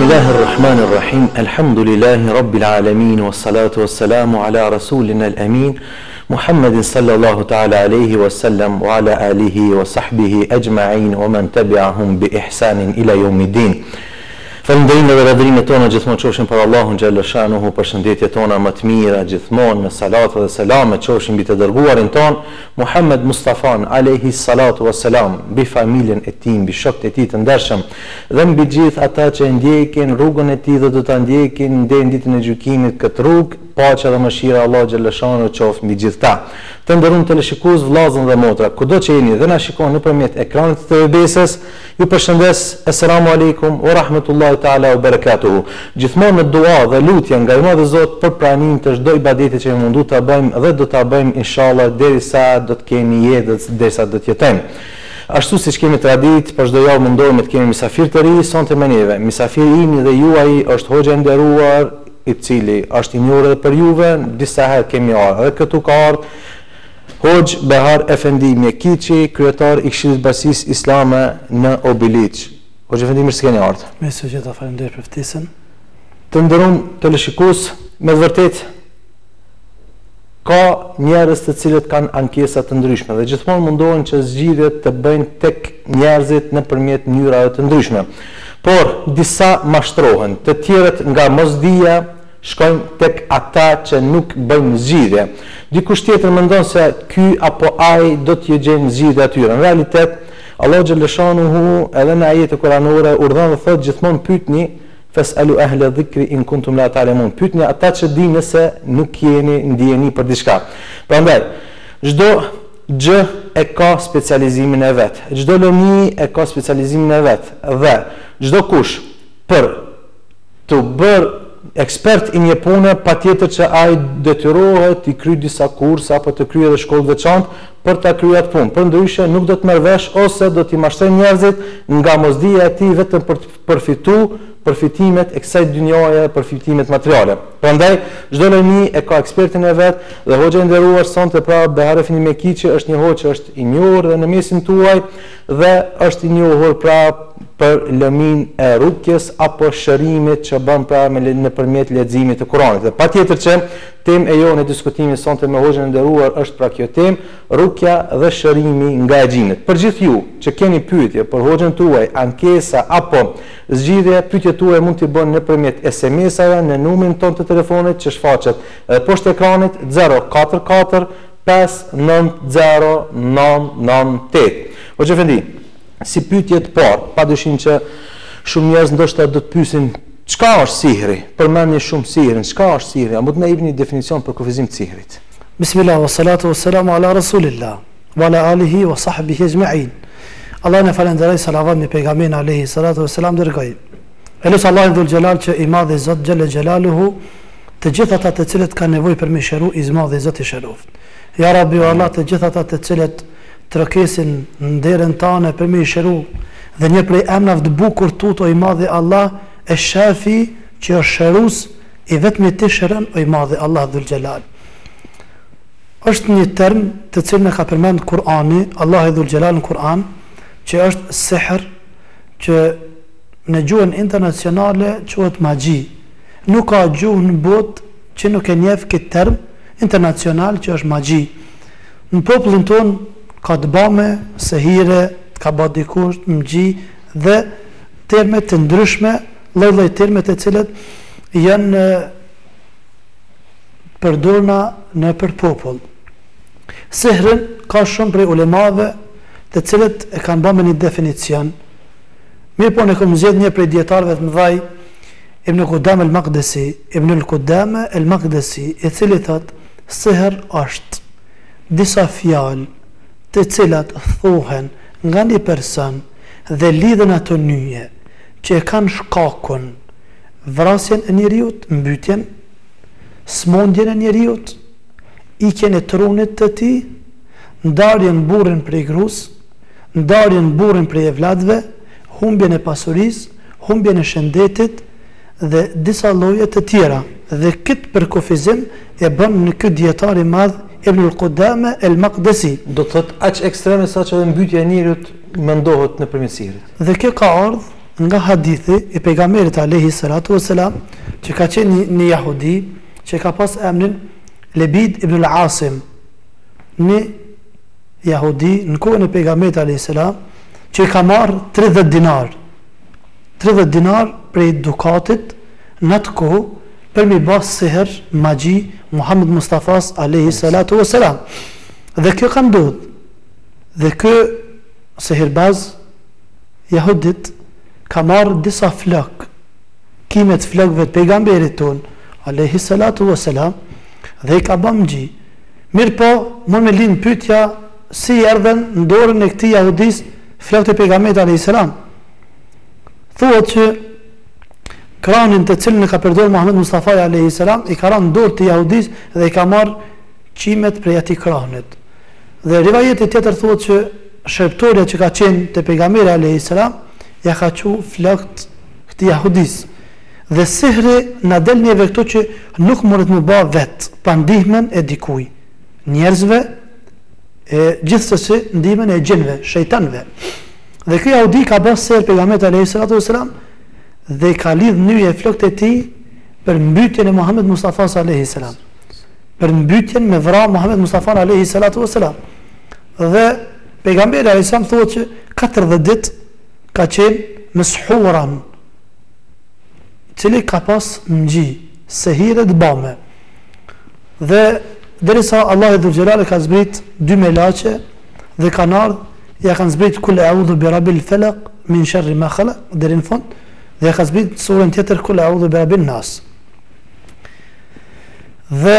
Bismillahirrahmanirrahim. Elhamdulillahi rabbil alamin wassalatu wassalamu ala rasulina al-amin Muhammedin sallallahu ta'ala alaihi wasallam wa ala alihi wa sahbihi ajma'in wa man tabi'ahum bi ihsanin ila yawmiddin. Falënderimet dhe lavdërimet tona gjithmonë qofshin për Allahun xhalla shanuhu, përshëndetjet tona më të mira gjithmonë me salate dhe selame qofshin mbi të dërguarin tonë Muhammed Mustafan alejhi salatu wa selam, mbi familjen e tij, mbi shokët e tij të ndershëm dhe mbi gjithë ata që e ndjekin rrugën e tij dhe do ta ndjekin deri në ditën e gjykimit këtë rrugë, paqja dhe mëshira e Allahut xhalla shanuhu qoftë mbi gjithë ta. Të nderuar teleshikues, vëllazën dhe motra, kudo që jeni dhe na shikoni nëpërmjet ekranit të TV Besës, Ju përshëndes Eselamu Alejkum wa Rahmetullahi Teala wa Berekatuhu. Gjithmonë në dua dhe lutje nga i Madhi Zot për pranim të çdo ibadeti që jemi mundu ta bëjmë dhe do ta bëjmë inshallah derisa do të kemi jetë dhe derisa do të jetojmë. Ashtu siç kemi traditë, për çdo javë mundohemi të kemi mysafir të ri sonte me neve. Mysafiri imi dhe juaji është hoxha i nderuar i cili është i njohur edhe për juve, disa herë kemi ardhur edhe këtu ka ardhur Hoxhë Behar Efendi Mjekiqi, kryetar i Këshillit të Bashkësisë Islame në Obiliq. Hoxhë Efendi, mirë se keni ardhur. Mirë se ju gjeta, faleminderit për ftesën. Të nderuar teleshikues, me të vërtetë ka njerëz të cilët kanë ankesa të ndryshme dhe gjithmonë mundohen që zgjidhjet të bëjnë tek njerëzit nëpërmjet mënyrave të ndryshme. Por disa mashtrohen, të tjerët nga mosdija shkojnë tek ata që nuk bëjnë zgjidhje. Dikush tjetër mendon se ky apo ai do t'ju gjejnë zgjidhje atyre. Në realitet, Allahu xhelleshanuhu edhe në ajete kuranore urdhëron dhe thotë gjithmonë pyetni fes'alu ehle dhikri in kuntum la ta'lemun. Pyetni ata që dinë nëse nuk jeni në dijeni për diçka. Prandaj, çdo gjë e ka specializimin e vet. Çdo lëmi e ka specializimin e vet dhe çdo kush për T'u bërë ekspert i një pune, patjetër që ai detyrohet t'i kryjë disa kurse apo të kryjë edhe shkollë të veçantë për ta kryer atë punë. Përndryshe nuk do të merr vesh ose do t'i mashtrojë njerëzit nga mosdija e tij vetëm për të përfitu përfitimet e kësaj dynjaje dhe përfitimet materiale. Prandaj, çdo lëmi e ka ekspertin e vet dhe hoxha i nderuar sonte pra Behar Efendi Mjekiqi është një hoxhë që është i njohur dhe në mesin tuaj dhe është i njohur pra për lëminë e rukjes apo shërimit që bën pra me nëpërmjet leximit të Kuranit. Dhe patjetër që temë e jonë e diskutimit sonte me hoxhën e nderuar është pra kjo temë, rukja dhe shërimi nga xhinët. Për gjithë ju që keni pyetje për hoxhën tuaj, ankesa apo zgjidhje, pyetjet tuaja mund t'i bëni nëpërmjet SMS-ave në numrin tonë të telefonit që shfaqet edhe poshtë ekranit 044 590 998. Hoxhë efendi, si pyetje të parë, padyshim që shumë njerëz ndoshta do të pyesin çka është sihri? Përmendni shumë sihrin, çka është sihri? A mund të na jepni një definicion për kufizim të sihrit? Bismillah wa salatu wa salamu ala rasulillah wa ala alihi wa sahbihi ejma'in. Allahun e falënderoj salavat mbi pejgamberin alayhi salatu wa salam dërgoj. E lus Allahun dhul xhelal që i madhi Zot xhele xhelaluhu të gjithë ata të cilët kanë nevojë për me shëru i madhi Zot i shëroft. Ja Rabbi o Allah të gjithë ata të cilët trokesin në derën tane për me i shëru dhe një prej emnave të bukur tut o i madhi Allah esh-Shafi që është shërus i vetmi ti shëron o i madhi Allah dhul xhelal është një term të cilin e ka përmend Kurani Allahu dhul xhelal në Kur'an që është sihr që në gjuhën internacionale quhet magji nuk ka gjuhë në botë që nuk e njeh këtë term internacional që është magji Në popullin tonë ka të ba me sehire, të ka ba dikush, magji dhe terme të ndryshme, lloj-lloj terme të cilët janë përdorna nëpër popull. Sihrin ka shumë prej ulemave të cilët e kanë ba me një definicion. Mirëpo unë e kom zgjedh një prej dijetarëve të mëdhaj, Ibn Kudame el-Makdesi, Ibn Kudame el-Makdesi, i cili thotë, sihr është disa fjalë të cilat thuhen nga një person dhe lidhen ato nyje që e kanë shkakun vrasjen e njeriut, mbytjen, smundjen e njeriut, ikjen e trunit të tij, ndarjen burrin prej grus, ndarjen burrin prej evladëve, humbjen e pasurisë, humbjen e shëndetit dhe disa lloje të tjera dhe këtë përkufizim e bën në ky dijetar i madh Ibn al-Qudame el-Maqdisi. Do të thotë aq ekstreme sa që edhe mbytja e njeriut mendohet nëpërmjet sihrit. Dhe kjo ka ardhë. nga hadithi i pejgamberit alejhi salatu vesselam që ka qenë një, një jahudi që ka pas emrin Lebid ibn al-Asim, një jahudi në kohën e pejgamberit alejhi selam që i ka marr 30 dinar. 30 dinar prej dukatit në atë kohë për mi ba sihr, magji Muhammed Mustafas alejhi salatu vesselam. Dhe kjo ka ndodh. Dhe ky sehirbaz jahudit ka marrë disa flokë, qime të flokëve të pejgamberit tonë, alejhi salatu vesselam, dhe i ka ba magji. Mirëpo, mund me lind pyetja si erdhën në dorën e këtij jahudis flokët e pejgamberit alejhi selam. Thuhet që krahnin të cilin e ka përdorur Muhammed Mustafa alejhi selam i ka rënë në dorë të jahudis dhe i ka marrë qimet prej atij krahnit. Dhe rivajeti tjetër thuhet që shërbëtorja që ka qenë te pejgamberi alejhi selam ja ka çu flokët këtij jahudis. Dhe sihri na del neve këtu që nuk mundet mu ba vet pa ndihmën e dikuj, njerëzve e gjithsesi ndihmën e xhinëve, shejtanëve. Dhe ky jahudi ka ba sihr pejgamberit alejhi salatu vesselam dhe i ka lidh nyje flokët e tij për mbytjen e Muhammed Mustafa alejhi selam. Për mbytjen me vra Muhammed Mustafa alejhi salatu vesselam. Dhe pejgamberi alejhi selam thuhet që 40 ditë ka qenë meshuran, cili ka pas magji, sehire të bame. Dhe derisa Allahu dhul xhelal ka zbrit dy melaqe dhe kanë ardhur ja kanë zbrit kul a'udhu bi rabbil falaq min sharri ma khalaq deri në fund dhe ja ka zbrit surën tjetër kul a'udhu bi rabbin nas. Dhe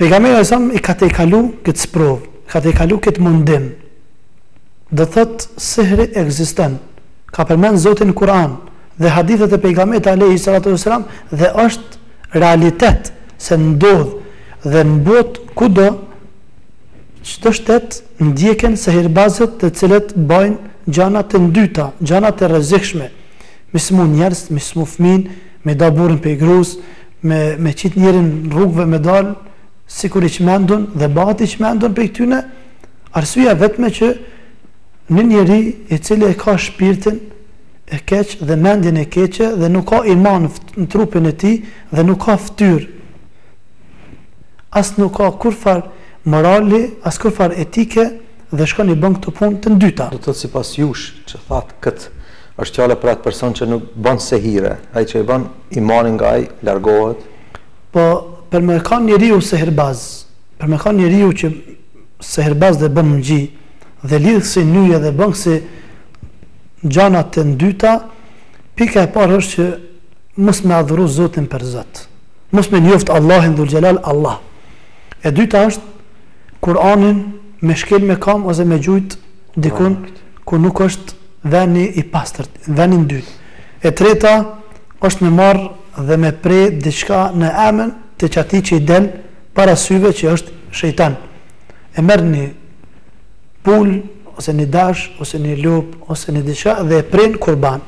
Pejgamberi alejhi selam i ka tejkalu këtë sprovë, ka tejkalu këtë mundim. Do thotë sihri ekziston. Ka përmend Zoti në Kur'an dhe hadithet e pejgamberit alejhi salatu vesselam dhe është realitet se ndodh dhe në botë kudo çdo shtet ndjeken sehirbazët të cilët bajnë gjana të ndyta, gjana të rrezikshme. Me smu njerëz, me smu fëmin, me da burrin prej grus, me me qit njerin rrugëve me dal sikur i çmendun dhe bahet i çmendun prej këtyne arsyeja vetme që një njeri i cili e ka shpirtin e keq dhe mendjen e keqe dhe nuk ka iman në trupin e tij dhe nuk ka fytyrë as nuk ka kurfar morali as kurfar etike dhe shkon i bën këto punë të ndyta. Do të thotë sipas jush që thatë këtë është fjala për atë person që nuk bën sehire, ai që i bën imani nga ai largohet. Po për me kanë njeriu sehirbaz, për me kanë njeriu që sehirbaz dhe bën magji dhe lidh kësi nyje dhe bën kësi gjana të ndyta, pika e parë është që mos me adhuru Zotin për Zot. Mos me njoft Allahin dhul xhelal Allah. E dyta është Kur'anin me shkel me kam ose me gjujt dikun ku nuk është veni i pastërt, veni i ndytë. E treta është me marr dhe me pre diçka në emën të qatij që i del para syve që është shejtan. E merr një pulë ose një dash ose një lopë ose një diçka dhe e pren kurban.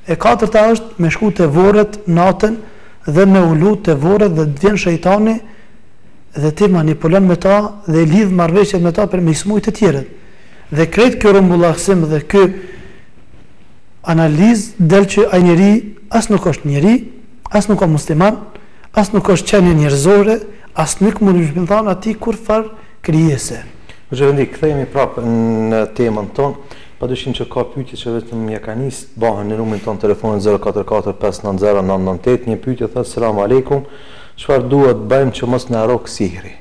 E katërta është me shku te vorret natën dhe me u lut te vorret dhe të vjen shejtani dhe ti manipulon me ta dhe lidh marrëveshjet me ta për me i smujt të tjerët. Dhe krejt ky rrumbullaksim dhe ky analizë del që ai njeri as nuk është njeri, as nuk është musliman, as nuk është qenie njerëzore, as nuk mund të thonë atij kurrfar krijese. Hoxhë efendi, kthehemi prapë në temën tonë. Padyshim që ka pyetje që vetëm ja ka nis bëhen në numrin tonë telefonit 044 590 998. Një pyetje thotë selam aleikum, çfarë duhet të bëjmë që mos na rrok sihri?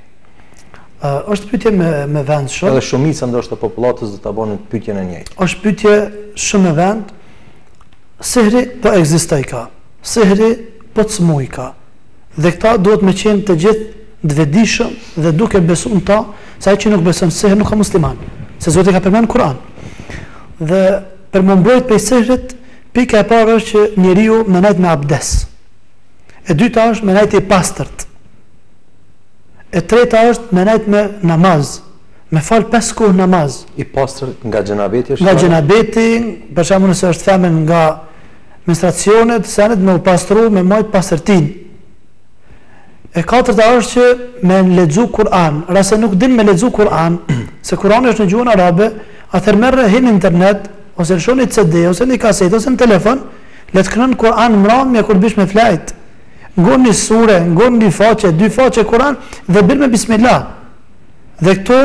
Uh, është pyetje me me vend shumë. Edhe shumica ndoshta popullatës do ta bënin pyetjen e njëjtë. Është pyetje shumë me vend. Sihri po ekzistojka. Sihri po të smujka. Dhe këta duhet me qenë të gjithë të vetëdijshëm dhe duke besu në ta, se ai që nuk beson sihr nuk ka musliman, se Zoti ka përmend në Kur'an. Dhe për m'u mbrojt prej sihrit, pika e parë është që njeriu me nejt me abdes. E dyta është me nejt i pastërt. E treta është me nejt me namaz, me fal pesë kohë namaz. I pastër nga xhenabeti është. Nga xhenabeti, për shembull nëse është femër nga menstruacionet, senet me u pastru, me majt pastërtinë. E katërta është që me lexu Kur'an, nëse nuk din me lexu Kur'an, se Kur'ani është në gjuhën arabe, atëherë merre hin në internet. ose lësho një CD, ose një kaset, ose në telefon, le të kënon Kur'an mramje kur bish me flajt. Ngon një sure, ngon një faqe, dy faqe Kur'an dhe bir me bismillah. Dhe këto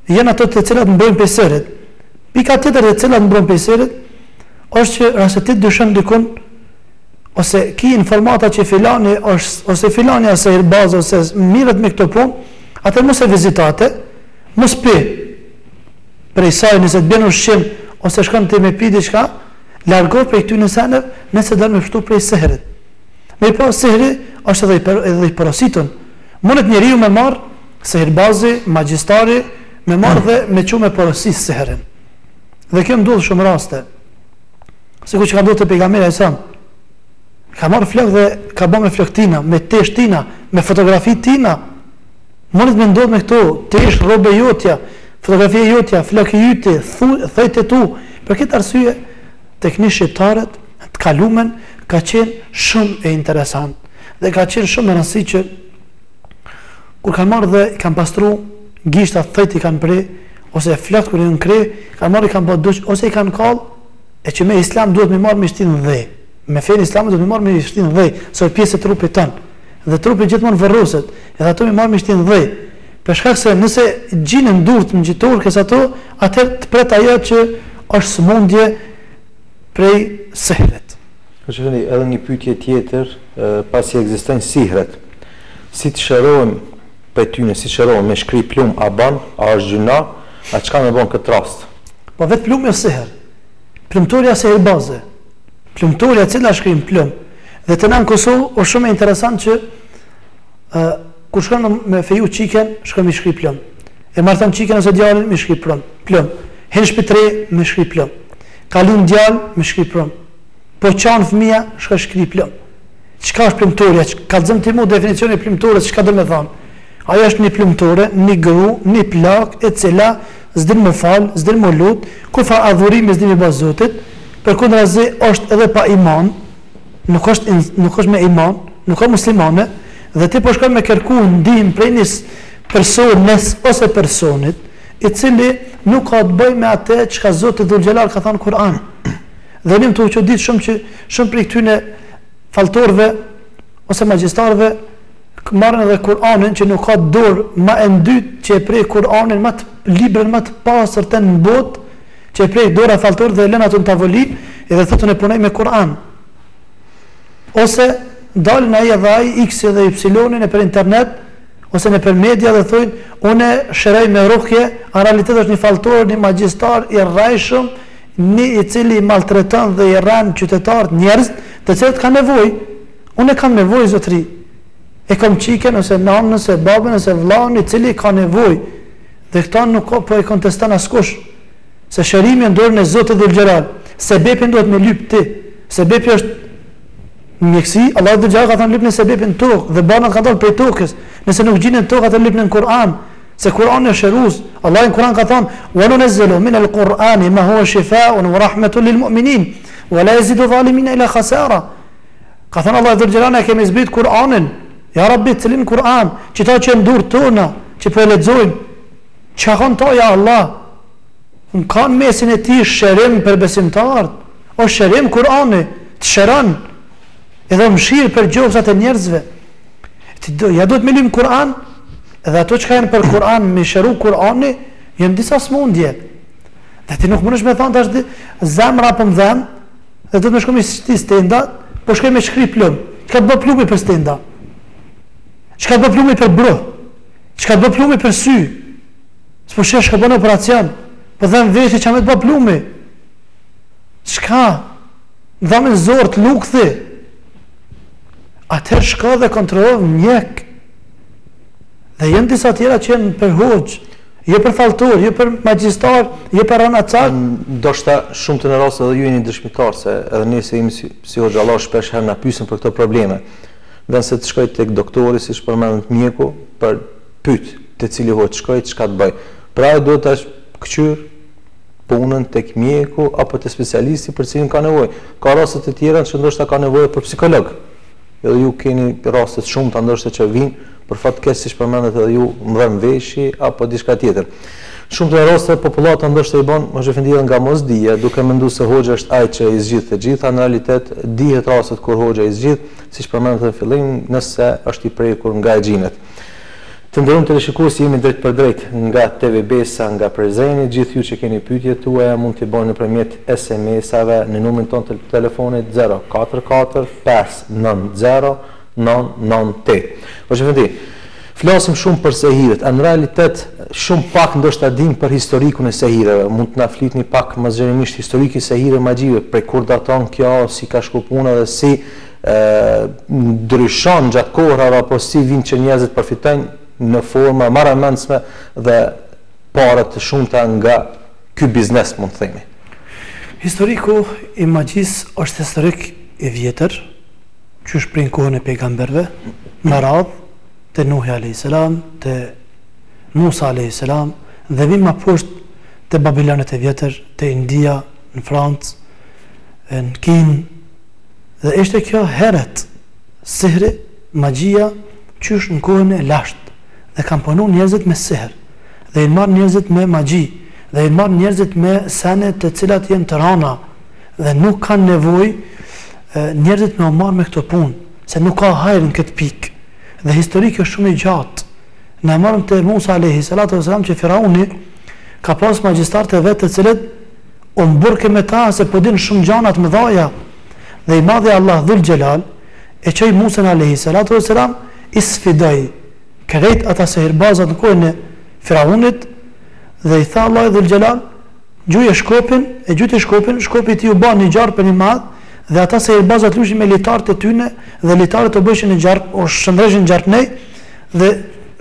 janë ato të cilat mbrojnë prej sehrit. Pika tjetër e cila mbron prej sehrit është që nëse ti dyshon dikun ose ki informata që filani është ose filani është sehirbaz ose mirret me këto punë, atëherë mos e vizito atë, mos pi prej saj nëse të bjen ushqim ose shkon ti me pi diçka, largohu prej këtyre seneve nëse don me pshtu prej sehrit. Mirëpo sehri është edhe i për, edhe i porositun. Mundet njeriu me marr sehirbazi, magjistari, me marr dhe me çu me porosi sehrin. Dhe kjo ndodh shumë raste. Sikur që ka ndodhur te pejgamberi alejhi selam. Ka marr flok dhe ka bë me flok tina, me tesh tina, me fotografi tina. Mundet me ndodh me këto, tesh rrobe jotja, fotografia jotja, flok i yti, thojt e tu. Për këtë arsye tek ne shqiptarët të kalumen ka qenë shumë e interesant dhe ka qenë shumë e rëndësi që kur kanë marrë dhe kanë pastru gishtat thojt i kanë pre ose flokët kur janë kre, kanë marrë i kanë bërë dush ose i kanë kall e që me islam duhet me marrë me shti në dhe. Me fenë islame duhet me marrë me shti në dhe, se është pjesë e trupit tënd. Dhe trupi gjithmonë varroset, edhe ato me marrë me shti në dhe. Për shkak se nëse gjinen durt në gjitorkës ato, atëherë të pret ajo që është sëmundje prej sehrit. Hoxhë efendi, edhe një pyetje tjetër, pasi ekzistojnë sihret. Si të shërohem prej tyne, si të shërohem me shkri plum a ban, a është gjynah, a çka me bon këtë rast? Po vetë plumi është sehr. Plumtorja sehirbaze. Plumtorja e cila shkrin plum. Dhe te na në Kosovë është shumë interesant që ë kur shkon me feju çikën, shkon me shkri plum. E marton çikën ose djalin me shkri plum. Plum. Hin n'shpi t're me shkri plum. Ka lind djalë me shkri plum. Po qan fëmija, shkon shkri plum. Çka është plumtorja? Kallzom ti mu definicionin e plumtores, çka do me thonë? Ajo është një plumtore, një gru, një plak e cila s'din mu fal, s'din mu lut, kurrfarë adhurimi s'din me ba Zotit, përkundrazi është edhe pa iman, nuk është nuk është me iman, nuk ka muslimane dhe ti po shkon me kërku ndihmë prej një personës ose personit, i cili nuk ka të bëjë me atë çka Zoti Dhul Xhelal ka thënë në Kur'an. Dhe jam tu u çudit shumë që shumë prej këtyre falltorëve ose magjistarëve marrin edhe Kur'anin që nuk ka dorë ma e ndytë që e prek Kur'anin ma të librin ma të pastër të në botë që e prek dora e falltorit dhe e lën atë në tavolinë edhe thotë unë punoj me Kur'an. Ose dalin ai edhe ai X dhe Y nëpër internet ose nëpër media dhe thonë unë shëroj me rukje, a në realitet është një falltor, një magjistar i rrejshëm, një i cili i maltreton dhe i rren qytetarët njerëz të cilët kanë nevojë. Unë kam nevojë zotri. E kam çikën ose nanën ose babën ose vëllaun i cili ka nevojë. Dhe këta nuk po e konteston askush. Se shërimi në dorën e Zotit Dhul Xhelal. Sebepin duhet me lyp ti. Sebepi është mjekësi, Allahu Dhul Xhelal ka thënë lypni sebepin në tokë dhe barnat kanë dalë prej tokës. Nëse nuk gjinen në tokë, atëherë lypni në Kur'an. Se Kur'ani është shërues. Allahu në Kur'an ka thënë: "Wa nunazzilu min al-Qur'ani ma huwa shifaa'un wa rahmatun lil mu'minin, wa la yazidu zalimina illa khasara." Ka thënë Allahu Dhul Xhelal, ne kemi zbrit Kur'anin. Ja Rabbi, cilin Kur'an, qita që në durë tona, që po e lexojmë. Çka ka n'ta ja Allah? Në ka në mesin e tij shërim për besimtarët. O shërim Kur'ani, të shëron. Edhe mëshirë për gjoksat e njerëzve. Ti do, ja duhet me lyp Kur'an, edhe ato çka janë për Kur'an, me shëru Kur'ani, janë disa smundje. Dhe ti nuk mundesh me thonë tash zemra po më dhem, dhe duhet me shku me shti stenda, po shkoj me shkri plum. Çka të bë plumi për stenda? Çka të bë plumi për bruh? Çka të bë plumi për sy? S'po sheh shko bën operacion, po dhem veshi çka me të bë plumi? Çka? Dhamin zorrët lukthi. Atëherë shko dhe kontrollo mjek. Dhe janë disa tjera që janë për hoxhë, jo për falltor, jo për magjistar, jo për rranacak. Ndoshta shumë të në raste edhe ju jeni dëshmitar se edhe ne se jemi si, si hoxhallar shpesh herë na pyesin për këto probleme. Në vend se të shkoj tek doktori, siç përmendët mjeku, për pyet te cili hoxhë shkoj, çka të bëj. Pra ai duhet ta kqyr punën tek mjeku apo te specialisti për cilin ka nevojë. Ka raste të tjera që ndoshta ka nevojë për psikolog. Edhe ju keni raste të shumta ndoshta që vijnë për fat keq siç përmendët edhe ju më dhem veshi apo diçka tjetër. Shumë të raste popullata ndoshta i bën hoxhë efendi edhe nga mosdija, duke menduar se hoxha është ai që i zgjidh të gjitha, në realitet dihet rastet kur hoxha i zgjidh, siç përmendët në fillim, nëse është i prekur nga xhinët. Të nderuar teleshikues, jemi drejtpërdrejt nga TV Besa nga Prizreni, gjithë ju që keni pyetje tuaja mund t'i bëni nëpërmjet SMS-ave në numrin tonë të telefonit 044 590 998. Hoxhë efendi, Flasim shumë për sehiret, a në realitet shumë pak ndoshta dimë për historikun e sehireve. Mund të na flitni pak më zgjerimisht historiki i sehireve magjive, prej kur daton kjo, si ka shku puna dhe si e, ndryshon gjatë kohrave apo si vijnë që njerëzit përfitojnë në forma marramendësme dhe pare të shumta nga ky biznes mund të themi. Historiku i magjisë është historik i vjetër, qysh prej kohën e pejgamberëve, me radhë te Nuhi alejhi selam, te Musa alejhi selam dhe vijmë ma poshtë te Babilonët e vjetër, te India, në Francë, në Kinë. Dhe ishte kjo heret, sihri, magjia, qysh në kohën e lashtë dhe kanë punu njerëzit me sihr dhe janë marrë njerëzit me magji dhe janë marrë njerëzit me sene të cilat janë të rana dhe nuk kanë nevojë njerëzit me u marrë me këto punë se nuk ka hajr në këtë pikë dhe historiki është shumë i gjatë. Ne e marrim te Musa alejhi salatu vesselam që Firauni ka pas magjistarët e vet të cilët u mburrke me ta se po din shumë gjana të mëdhaja dhe i madhi Allah dhul xhelal e çoi Musën alejhi salatu vesselam i sfidoi krejt ata sehirbazat në kohën e Firaunit dhe i tha Allahu dhul xhelal Gjuje shkopin, e gjujti shkopin, shkopi i tij u ba një gjarpër i madh, dhe ata sehirbazat lujshin me litarët e tyne, dhe litarët u bëjshin në gjarp, u shndërrojshin në gjarpnej, dhe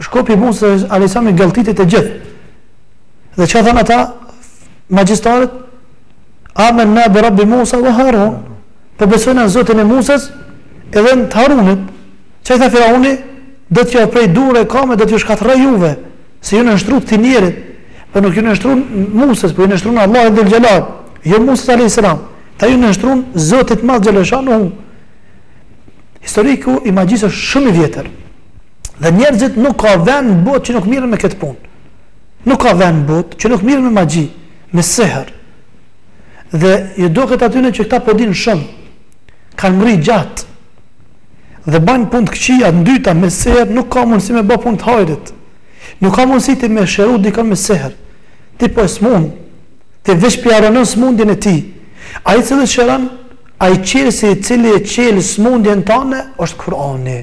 shkopi i Musës alejhi selam i gëlltiti të gjithë. Dhe çka thanë ata magjistarët? Amenna bi Rabbi Musa wa Harun. Po besojnë në Zotin e Musës edhe në të Harunit. Çka i tha Firauni? Do t'ju prej durt e kamët, do t'ju shkatërroj juve. Se ju nënshtru këtij njerit, po nuk ju nënshtrun Musës, po ju nënshtrun Allahit dhul xhelal, jo Musës alayhis salam. Ta ju nënshtrun Zotit madh xheleshanuhu. Historiku i magjisë është shumë i vjetër. Dhe njerëzit nuk ka vend në botë që nuk mirren me këtë punë. Nuk ka vend në botë që nuk mirren me magji, me sehr. Dhe ju duket atyne që këta po dinë shumë. Kanë mrri gjatë. Dhe bajnë punë të këqija, të ndyta me sehr, nuk ka mundësi me bë punë të hajrit. Nuk ka mundësi ti me shëru dikon me sehr. Ti po e smun. Ti veç po ia rënon smundjen e tij. Ai i cili shëron, ai çelësi i cili e çel smundjen tane është Kur'ani.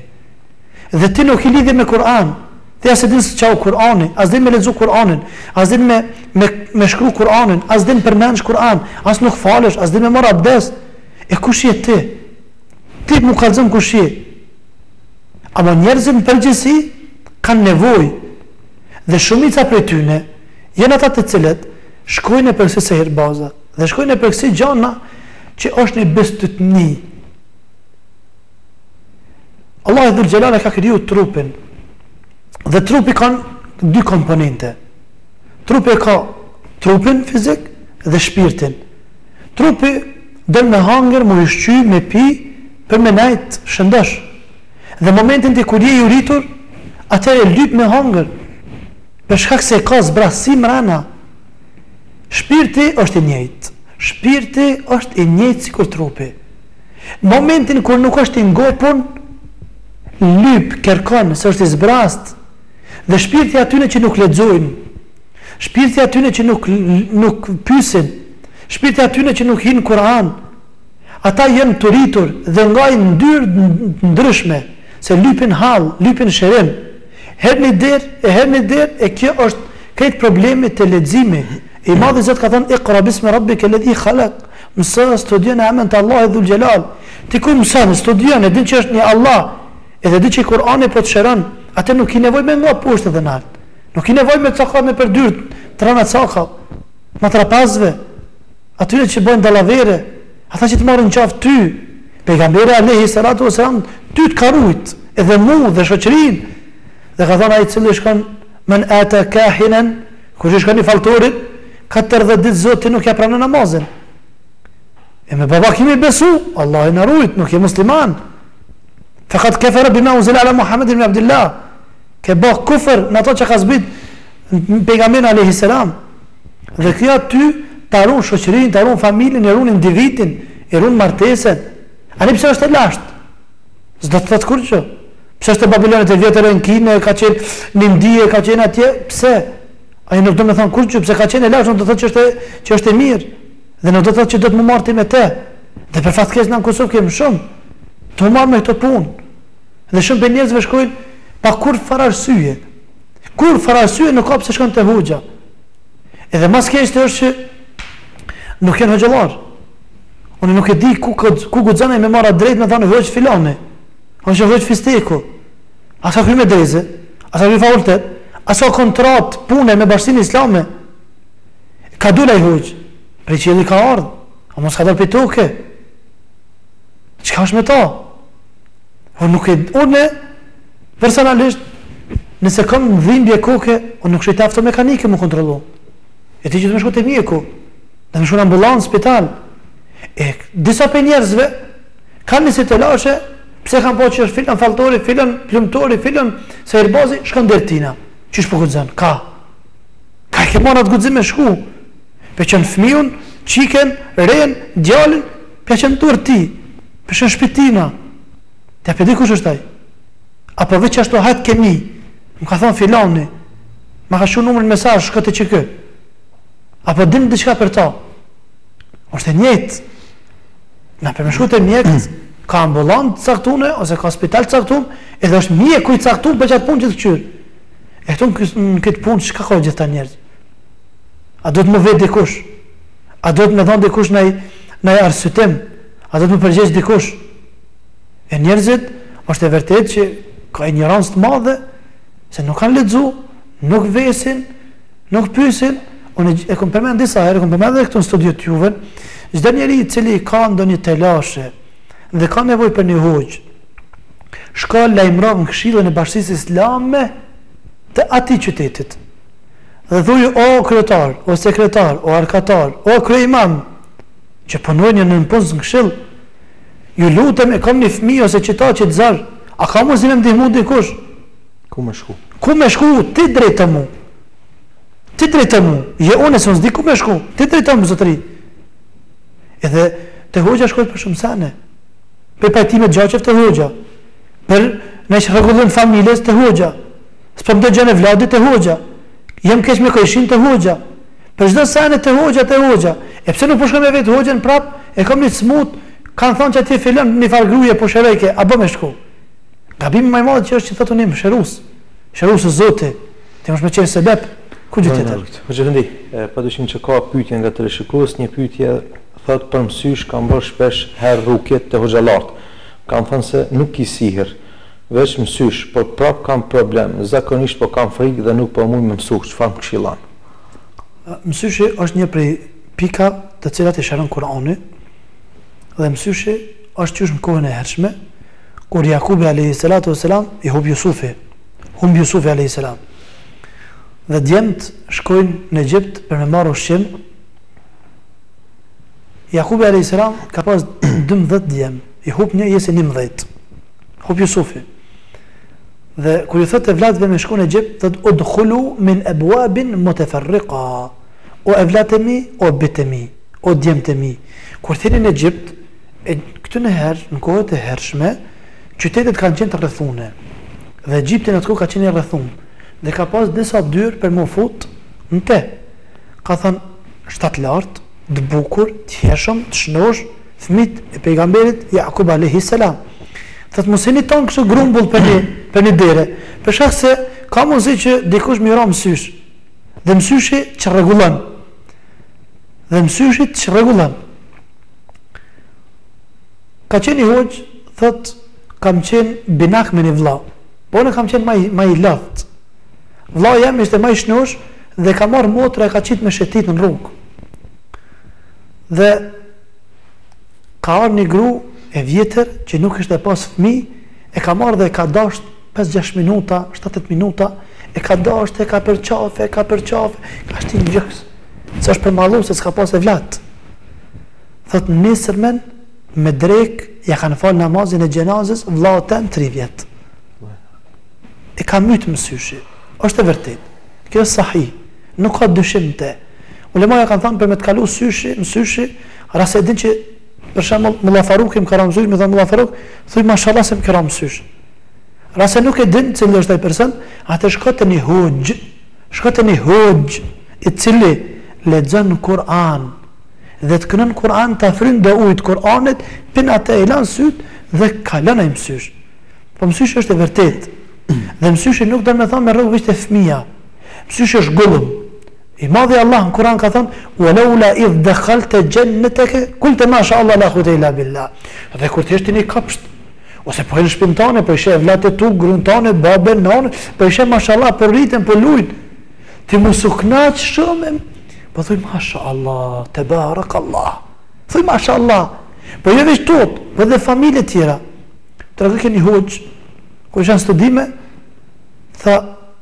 Dhe ti nuk ki lidhje me Kur'an. Ti as e din se ça o Kur'ani, as din me lexu Kur'anin, as din me me me shkru Kur'anin, as din përmendsh Kur'an, as nuk falesh, as din me marr abdes. E kush je ti? Ti mu kallzon kush je? Ama njerëzit në përgjithësi kanë nevojë dhe shumica prej tyne janë ata të cilët shkojnë nëpër kësi sehirbaza dhe shkojnë nëpër kësi gjana që është një bestytni. Allahu dhul xhelal e ka kriju trupin dhe trupi ka dy komponente. Trupi e ka trupin fizik dhe shpirtin. Trupi don me hangër, me ushqy, me pi, për me nejt shëndosh. Dhe momentin ti kur je i uritur, atëherë e lyp me hangër, për shkak se ka zbrazësi mrena. Shpirti është i njëjtë. Shpirti është i njëjtë sikur trupi. Në momentin kur nuk është i ngopun, lyp, kërkon se është i zbrazt. Dhe shpirti atyne që nuk lexojnë, shpirti atyne që nuk nuk pyesin, shpirti atyne që nuk hinë në Kur'an, Ata janë të uritur dhe nga yndyrë të ndryshme, se lypin hall, lypin shërim. Herë një derë, e herë një derë, e kjo është krejt problemi te leximi. I madhi Zot ka thënë Iqra bismi rabbike ledhi khalak. Mëso, studio në emër të Allahit dhul xhelal. Ti kur mëson, studion, e din që është një Allah, edhe di që Kur'ani po të shëron, atë nuk ki nevojë me nga poshtë dhe nalt. Nuk ki nevojë me caka me për dyert, trana caka. Matrapazve, Atyre që bëjnë dallavere, ata që të marrin qafë ty, pejgamberi alejhi salatu vesselam ty të ka rujt, edhe mu dhe shoqërinë. Dhe ka thënë ai i cili shkon men ata kahinen, kush i shkon një falltorit, 40 ditë Zoti nuk ja pranon namazin. E me baba kimi besu, Allahu na rujt, nuk je musliman. Fekad kefere bima unzile ala Muhammedin ibn Abdillah. Ke ba kufër në ato që ka zbrit. Pejgamberin alayhi salam. Dhe kjo aty ta ruan shoqërinë, ta ruan familjen, e ruan individin, e ruan martesën. Ani pse është e lashtë? S'do të thotë kurrgjë. Pse është e Babilonit e vjetër në Kinë, ka qenë në Indi, ka qenë atje, pse? Ajo nuk do me thonë kurrgjë, pse ka qenë e lashtë, nuk do të thotë që është e, që është e mirë. Dhe nuk do të thotë që do të më marrë ti me te. Dhe për fat keq në Kosovë kemi shumë të marrë me këto punë. Dhe shumë prej njerëzve shkojnë pa kurrfarë arsye. Kurrfarë arsye nuk ka pse shkon te hoxha. Edhe ma s'keqti është që nuk janë hoxhallar. Unë nuk e di ku ku guxon ai me marrë drejt me thonë hoxh filani. Ose hoxh fisteku. A s'ka kry medrese, a s'ka kry fakultet, a s'ka kontratë pune me bashkësinë islame. Ka dul ai hoxh, prej qielli ka ardhë, a mos ka dalë prej toke. Çka është me ta? Unë nuk e, unë personalisht, nëse kam dhimbje koke, unë nuk shkoj te avtomekanike me kontrollu. E ti që të me shku te mjeku, dhe me shku në ambulancë, spital. E disa prej njerëzve, kanë një si telashe, pse kanë pa që është filan falltori, filan plumtori, filan sehirbazi, shkon deri tina. Qysh po guxon? Ka. Ka e ke marrë atë guxim me shku. Pe çon fëmijën, çikën, ren, djalin, pe çon n'dorë ti. Pe çon n'shpi tina. Ti a pe di kush është ai? Apo veç ashtu hajt kemi. Më ka thonë filani. Ma ka çu numrin mesazh, shko te qiky. Apo din diçka për ta. Është e njëjtë. Na për me shku te mjekët, ka ambulantë të caktune, ose ka spital të caktun, edhe është mjeku i caktun për qatë punë që të këqyrë. E këtu në këtë punë, çka ka gjithë ta njerëz? A do të më vetë dikush? A do të më thonë dikush naj, naj arsyetim? A do të më përgjegj dikush? E njerëzit, është e vërtetë që ka injorancë të madhe, se nuk kanë lexu, nuk vesin, nuk pyesin, unë e kom përmend disa herë, e kom përmend edhe këtu në studio të juve, çdo njeri i cili ka ndonjë telashe dhe ka nevojë për një hoxhë, shko lajmëro në këshillin e Bashkësisë Islame të atij qytetit. Dhe thuj o kryetar, o sekretar, o arkatar, o kryeimam, që punojnë një nëpunës në këshill, ju lutem e kam një fëmijë ose qita qit zor, a ka mundësi me ndihmu dikush? Ku me shku? Ku me shku? Ti drejtomu. Ti drejtomu. Jo unë se unë s'di ku me shku. Ti drejtomu zotëri. Edhe te hoxha shkojt për shumë sene. Për pajtime të gjaqeve te hoxha. Për në çrregullim familjes te hoxha. S'po më dëgjon evladi te hoxha. Jam keq me kojshin te hoxha. Për çdo sene te hoxha te hoxha. E pse nuk po shkoj me vet hoxhën prap? E kam një smut, kanë thonë që atje filan një farë gruje po shërojke, a bë me shku? Gabimi më i madh që është që thotë unë jam shërues. Shërues Zoti. Ti mos më qenë sebep. Ku gjë tjetër? Hoxhë efendi, padyshim që ka pyetje nga teleshikues, një pyetje thotë për mësysh kam bërë shpesh herë rukje te hoxhallarët. Kanë thënë se nuk ki sihër, veç mësysh, por prap kam problem, zakonisht po kam frikë dhe nuk po muj me mësu, çfarë më këshillon? Mësyshi është një prej pika të cilat i shëron Kurani dhe mësyshi është qysh në kohën e hershme kur Jakubi alayhi salatu wasalam i humb Jusufi, humb Jusufi alayhi salam. Dhe djemt shkojnë në Egjipt për me marrë ushqim. Jakubi alayhi salam ka pas 12 djem, i hup një jesin 11. Hup Jusufi. Dhe kur ju thotë evlatëve me shku në Egjipt, thotë udkhulu min abwabin mutafarriqa. O evlatët e mi, o bijtë e mi, o djemtë e mi. Kur thini në Egjipt, e këtu në herë, në kohët e hershme, qytetet kanë qenë të rrethune. Dhe Egjipti në atë kohë ka qenë i rrethum. Dhe ka pas disa dyer për m'u fut në te. Ka thënë shtatlartë, të bukur, të hijshëm, të shnosh, fëmijët e pejgamberit Jakub alayhi salam. Thotë mos hini tonë kështu grumbull për një për një dere. Për shkak se ka mundësi që dikush me ra mësysh. Dhe mësyshi çrregullon. Dhe mësyshi çrregullon. Ka qenë një hoxhë, thot, kam qenë binak me një vlla. Po unë kam qenë ma i, ma i lodht. Vllai jem ishte ma i shnosh dhe ka marrë motra e ka qitë me shetit në rrugë. Dhe ka ardhur një gru e vjetër që nuk kishte pas fëmijë, e ka marrë dhe e ka dasht 5-6 minuta, 7-8 minuta, e ka dasht, e ka përqafe, e ka përqafe, ka shti në gjoks. Se është përmallu se s'ka pas evlat. Thot nesërmen me drek ja kanë fal namazin e xhenazës vllaut tem 3 vjet. E ka myt mësyshi. Është e vërtet. Kjo është sahih. Nuk ka dyshim te. Ulemaja kanë thënë për me të kalu syshi, mësyshi, rast se e din që për shembull Mulla Faruki më ka ra mësysh, me thënë Mulla Faruk, thuj mashallah se më ka ra mësysh. Rast se nuk e din cili është ai person, atë shko te një hoxhë, shko te një hoxhë i cili lexon Kur'an dhe të kënon Kur'an ta fryn do ujë të Kur'anit, pin atë e lan sytë dhe kalon ai mësysh. Po mësyshi është e vërtetë. Dhe mësyshi nuk do me thonë me rrok veç te fëmija. Mësyshi është gullëm. I madhi Allah në Kur'an ka thënë: "Wa laula idh dakhalta jannataka qulta ma sha Allah la quwwata illa billah." Dhe kur të jesh ti në kopsht, ose po në shtëpinë tënde, po i sheh evlatët e tu, gruan tënde, babën, nënën, po i sheh mashallah po rriten, po lujnë. Ti mos u kënaq shumë. Po thuj mashallah, tebarekallah. Thuj mashallah. Po jo veç tot, po edhe familje tjera. Tregojke një hoxhë, kur isha në studime, tha,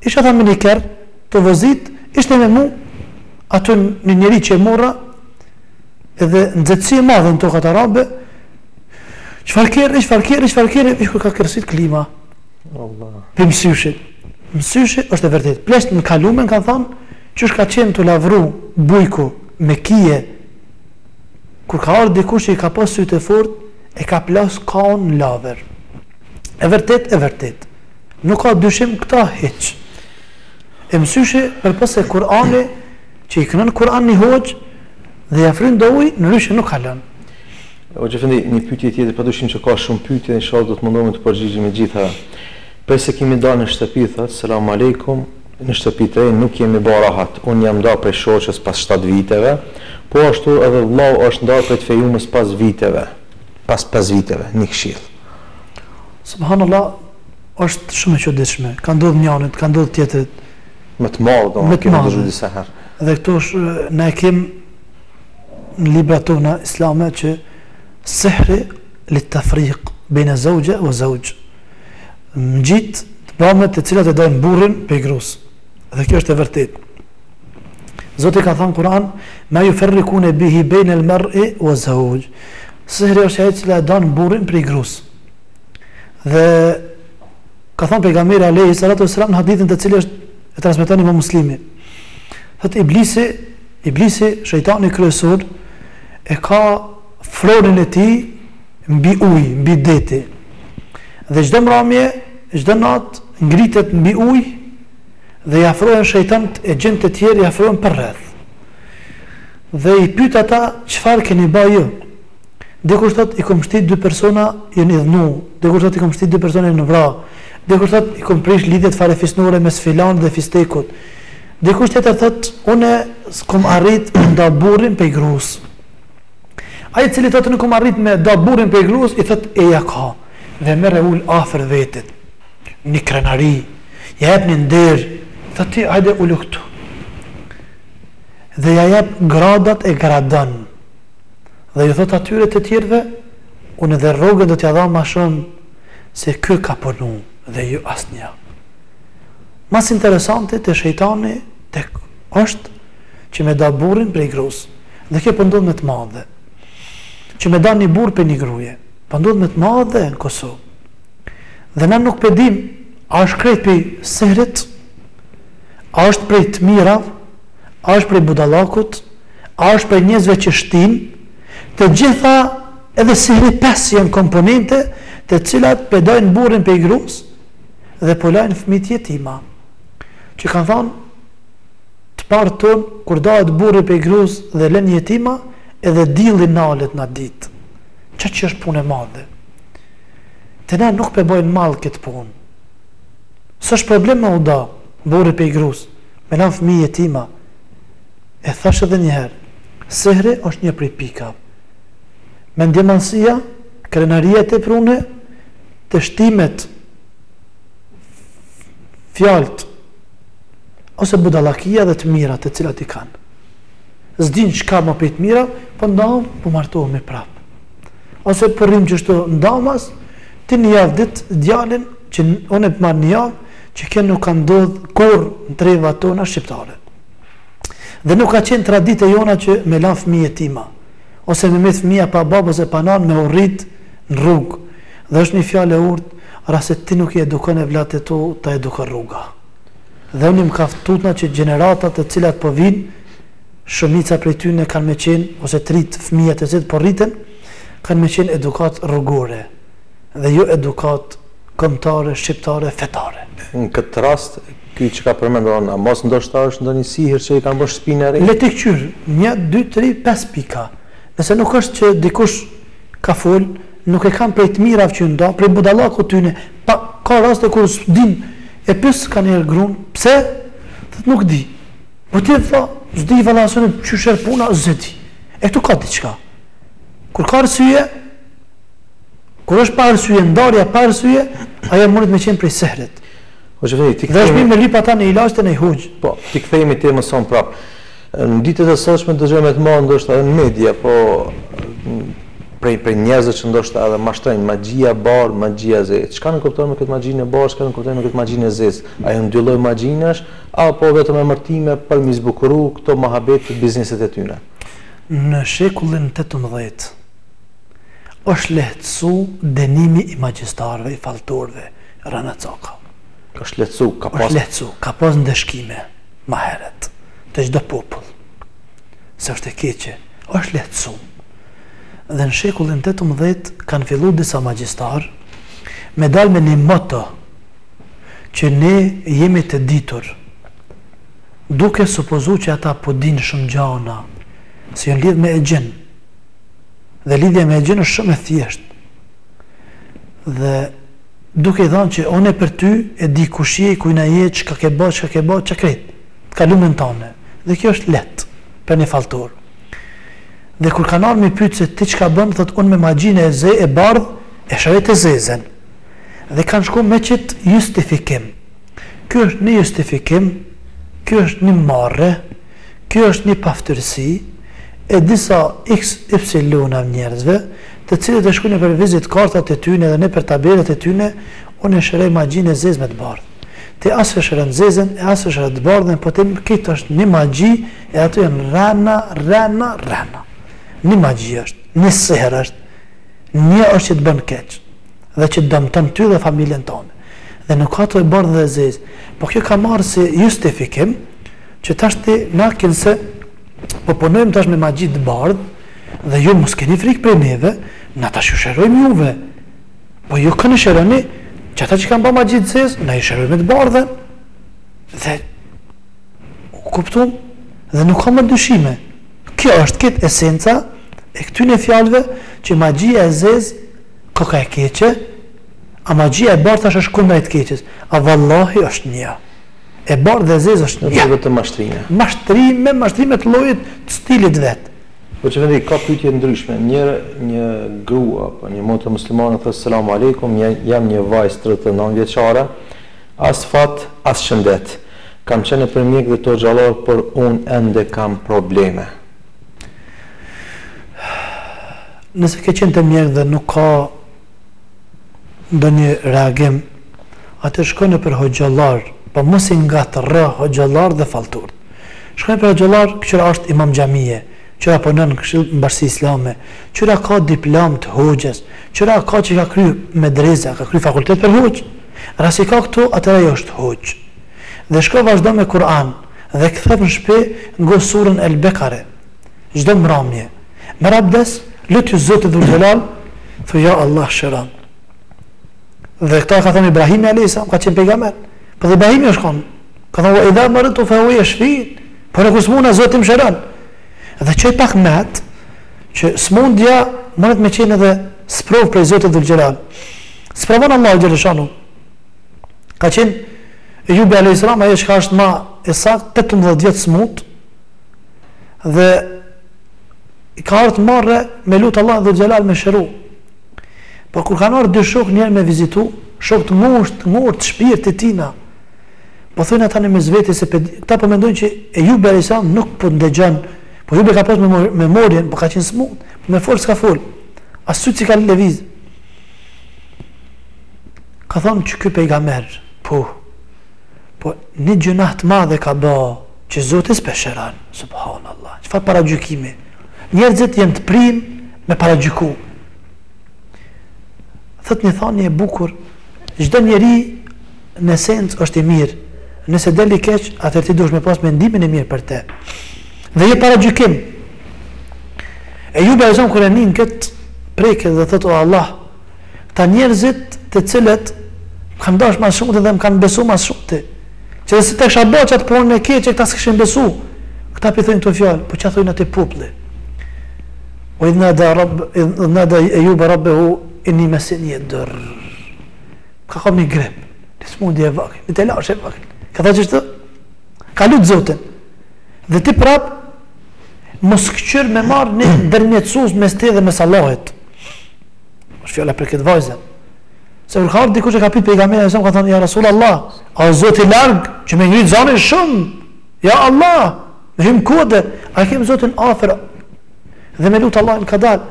isha tha me një kerr, tu vozit, ishte me mu, aty një njeri që e mora, edhe nxehtësi e madhe në tokat arabe, çfarë kerri, çfarë kerri, çfarë kerri, veç kur ka kërsit klima. Allah. Prej mësyshit. Mësyshi është e vërtetë. Pleqtë në kalumen kanë thonë, qysh ka qenë tu lavru bujku me kije, kur ka ardhë dikush që i ka pas sytë e fort, e ka plas kahun në laver. E vërtetë, e vërtetë. Nuk ka dyshim këta hiç. E mësyshi përpos se Kur'ani që i kënon Kur'an një hoxhë dhe ja fryn do ujë, ndryshe nuk kalon. Hoxhë efendi, një pyetje tjetër, padyshim që ka shumë pyetje, inshallah do të mundohemi të përgjigjemi të gjitha. Prej se kemi dalë në shtëpi, thotë, selam aleikum, në shtëpi të re nuk jemi ba rahat. Unë jam ndarë prej shoqes pas 7 viteve, po ashtu edhe vllau është ndarë prej të fejumës pas viteve, pas 5 viteve, një këshillë. Subhanallah, është shumë e çuditshme. Ka ndodhur njërit, ka ndodhur tjetrit. Me të madhe, do të kemi dëgjuar disa herë. Dhe këto është ne e kem në librat tona islame që sihri li tafriq bejne zeuxhe ve zeuxh. Magjitë të bame të cilat e dajnë burrin prej grus. Dhe kjo është e vërtetë. Zoti ka thënë Kur'an, "Ma yufarriquna bihi bejne al-mar'i wa zawj." Sihri është ajo e cila e dan burrin prej grus. Dhe ka thënë pejgamberi alayhi salatu wasalam në hadithin të cilin është e transmeton Imam Muslimi. Thotë iblisi, iblisi shejtani kryesor e ka fronin e tij mbi ujë, mbi deti. Dhe çdo mramje, çdo natë ngritet mbi ujë dhe i afrohen shejtanët e xhinët e tjerë i afrohen përreth. Dhe i pyet ata çfarë keni ba ju? Dikush thot i kom shti dy persona jon idhnu, dikush thot i kom shti dy persona jon vra, dikush thot i kom prish lidhjet farefisnore mes filanit dhe fistekut. Dikush tjetër thot unë s'kom arrit me nda burrin prej grus. Ai i cili thot unë kom arrit me nda burrin prej grus, i thot eja ka dhe merr e ul afër vetit. Një krenari, ja jep një nder, thot ti hajde ulu këtu. Dhe ja jep gradat e gradon. Dhe ju thotë atyre të tjerëve, unë edhe rrogën do t'ja dha ma shumë se ky ka punu dhe ju asnjë. Ma interesanti te shejtani tek është që me da burrin prej grus. Dhe kjo po ndodh me të madhe. Që me da një burrë prej një gruje. Po ndodh me të madhe në Kosovë. Dhe na nuk pe dim, a është krejt prej sihrit, a është prej të mirave, a është prej budallakut, A është prej njerëzve që shtin? Të gjitha edhe sihri pesë janë komponente të cilat pe dajnë burrin prej grus dhe po lajnë fëmijët jetima. Që kanë thonë të parët tonë kur dahet burri prej grus dhe lën jetima edhe dilli nalet në ditë. Që që është punë e madhe. Te na nuk pe bojnë mall këtë punë. S'është problem me u da burri prej grus, me lanë fëmijë jetima. E thashë edhe një herë, sihri është një prej pikave. Mendjemadhësia, krenaria e teprune, të shtimet, fjalët ose budallakia dhe të mirat të cilat i kanë. S'din çka më prej të mira, po ndahëm, po martohemi prap. Ose po rrim qështu ndamas, ti një javë ditë djalin që unë e marr një javë, që kjo nuk ka ndodhur kurrë në trevat tona shqiptare. Dhe nuk ka qenë traditë e jona që me lanë fëmijë jetima, ose me met fëmija pa babë ose pa nanë me u rrit në rrugë. Dhe është një fjalë e urtë, rast se ti nuk i edukon evlatët e tu, ta edukon rruga. Dhe unë jam kah tutna që gjeneratat të cilat po vijnë, shumica prej tyne kanë me qenë, ose të rinjtë fëmijët të cilët po rriten, kanë me qenë edukatë rrugore dhe jo edukatë kombëtare, shqiptare, fetare. Në këtë rast, ky që ka përmendur, a mos ndoshta është ndonjë sihir që i kanë bërë shtëpinë e re? Le të kqyr, 1 2 3 5 pika. Nëse nuk është që dikush ka fol, nuk e kanë prej të mirave që nda, prej budallakut tyne, pa, ka raste kur s'din, e pys kanjëherë grun, pse? Thot nuk di. Po ti vlla, s'di valla se qysh erdh puna, s'e di. E këtu ka diçka. Kur ka arsye, kur është pa arsye, ndarja pa arsye, ajo mundet me qenë prej sehrit. Po që vëni, ti kthehemi... Dhe është mirë me lyp ata në ilaç të në i hoxhë. Po, t'i kthehemi temës sonë prapë. Në ditët e sotshme dëgjojmë me të madhe ndoshta edhe në media, po prej prej njerëzve që ndoshta edhe mashtrojnë magjia e bardhë, magjia e zezë. Çka nënkuptojmë me këtë magjinë e bardhë, çka nënkuptojmë me këtë magjinë e zezë? A janë dy lloj magjinash apo vetëm emërtime për m'i zbukuru këto muhabete bizneset e tyre? Në shekullin 18 është lehtësu dënimi i magjistarëve, i falltorëve, rrenacaka. Është lehtësu, ka pas. Është lehtësu, ka pas ndëshkime ma herët te çdo popull. Se është e keqe, është lehtësu. Dhe në shekullin 18 kanë fillu disa magjistarë me dal me një moto që ne jemi të ditur, duke supozu që ata po dinë shumë gjana, se janë lidhë me exhin. Dhe lidhja me exhin është shumë e thjeshtë. Dhe duke i thanë që unë për ty e di kush je, kujna je, çka ke ba, çka ke ba, çka krejt, të kalumen tane. Dhe kjo është lehtë për një falltor. Dhe kur kanë ardhur me pyet se ti çka bën, thot unë me magjinë e ze e bardhë e shëroj të zezën. Dhe kanë shku me qit justifikim. Ky është një justifikim, ky është një marre, kjo është një paftyrësi e disa x y njerëzve, të cilët e shkruajnë nëpër vizit kartat e tyne dhe nëpër tabelat e tyne, unë e shëroj magjinë e zezë me të bardhë. Ti as e shëron zezën e as e shëron të bardhën, po ti këtë është një magji e ato janë rrena, rrena, rrena. Një magji është, një sehr është, një është që të bën keq dhe që të dëmton ty dhe familjen tënde. Dhe nuk ka të e bardhë dhe e zezë. Po kjo ka marrë si justifikim që tash ti na kinse po punojmë tash me magji të bardhë dhe ju mos keni frikë prej neve, na tash ju shërojmë juve. Po ju kënë shëroni, që ata që kanë ba magji të zezë, na i shërojmë me të bardhën. Dhe u kuptum dhe nuk ka më dyshime. Kjo është këtë esenca e këtyne fjalëve që magjia e zezë koka e keqe, a magjia e bardhë tash është kundra e të keqes. A vallahi është një. E bardhë dhe e zezë është një. Nuk vetëm mashtrime. Mashtrime, mashtrime të llojit të stilit vet. Po që vendi ka pyetje të ndryshme. Një një grua apo një motër muslimane thotë selam aleikum, jam një vajzë 39 vjeçare, as fat, as shëndet. Kam qenë nëpër mjek dhe te hoxhallar, por unë ende kam probleme. Nëse ke qenë te mjek dhe nuk ka ndonjë reagim, atëherë shko nëpër hoxhallar, po mos i ngatërro hoxhallar dhe falltorët. Shko nëpër hoxhallar, kqyr a është imam xhamie, kqyr a punon në këshill në bashkësi islame, kqyr a ka diplomë të hoxhës, kqyr a ka që ka kry medrese, ka kry fakultet për hoxhë. Nëse i ka këto, atëherë ajo është hoxhë. Dhe shko vazhdo me Kur'an dhe kthehu në shtëpi ngo surën El Bekare. Çdo mramje. Merr abdes, lutju Zotit Dhul Xhelal, thuj ja Allah shërom. Dhe këta ka thënë Ibrahimi alayhis salam, ka qenë pejgamber. Po dhe Ibrahimi është kon. Ka thënë wa idha maridtu fa huwa yashfin. Po unë kur smuna Zoti më shëron. Dhe çoj pak met që smundja mundet me qenë edhe sprovë prej Zotit Dhul Xhelal. Sprovon Allahu xheleshanuhu. Ka qenë Ejubi alayhis salam ajo çka është ma e saktë 18 vjet smut dhe i ka ardhur marre me lut Allahun Dhul Xhelal me shëru. Po kur kanë ardhur dy shokë njëherë me vizitu, shokë të ngushtë, të ngurtë, të shpirtit tina. Po thonë ata në mes vete se këta po mendojnë që Ejubi alayhis salam nuk po ndëgjon. Po Ejubi ka pas memorien, po ka qenë smut, po me fol s'ka fol. As sytë s'i ka lëviz. Ka thonë që ky pejgamber, po, po një gjynah të madhe ka bë që Zoti s'pe shëron, subhanallah. Çfarë paragjykimi? Njerëzit janë të prim me paragjyku. Thot një thanje e bukur, çdo njeri në esencë është i mirë. Nëse del i keq, atëherë ti duhesh me pas mendimin e mirë për te. Dhe jo paragjykim. Ejubi alejhi selam kur e nin këtë preket dhe thotë o Allah, këta njerëzit të cilët më kanë dashur më shumë dhe më kanë besu më shumë. Që dhe si të kisha bërë qatë punën e keqe, këta s'kishin besu. Këta po i thonë këto fjalë, po çka thonë atë populli? Wa idh nada rabb idh nada Ejuba rabbehu inni meseni ed-durr. Ka kap një grip, një smundje e vogël, një telashe e vogël. Ka thënë qështu? Ka lut Zotin. Dhe ti prap mos këqyr me marr një ndërmjetësues mes teje dhe mes Allahit. Është fjala për këtë vajzën. Se kur ka ardhur dikush e ka pyet pejgamberin alejhi selam ka thënë ja Rasul Allah, a o Zoti larg që me ngrit zanin shumë? Ja Allah, me hym n'kodër, a kem Zotin afër dhe me lut Allahin kadal.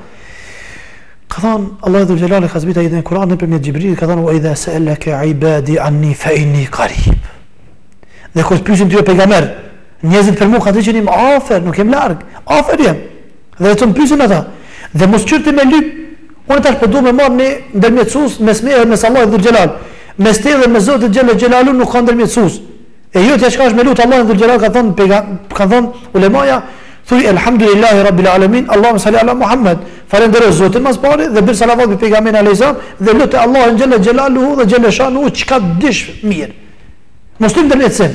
Ka thënë Allahu dhul xhelal ka zbrit ajetin e Kur'anit nëpërmjet Xhibrilit, ka thënë wa idha sa'alaka ibadi anni fa inni qarib. Dhe kur të pyesin ty o pejgamber, njerëzit për mua kanë thënë që jam afër, nuk jam larg, afër jam. Dhe të më pyesin ata. Dhe mos kqyr ti me lyp. Unë tash po du me marr një ndërmjetësues mes meje dhe mes Allahut dhul xhelal. Mes teje dhe mes Zotit xhele xhelalu nuk ka ndërmjetësues. E jotja çka është me lut Allahun dhul xhelal ka thënë pejga ka thënë ulemaja thuj elhamdulillahi rabbil alamin Allahumma salli ala Muhammed. Falënderoj Zotin mas pari dhe bir salavat mbi pejgamberin alejhi selam dhe lute Allahun xhele xhelaluhu dhe xhele shanuhu çka dish mirë. Mos lyp ndërmjetësim.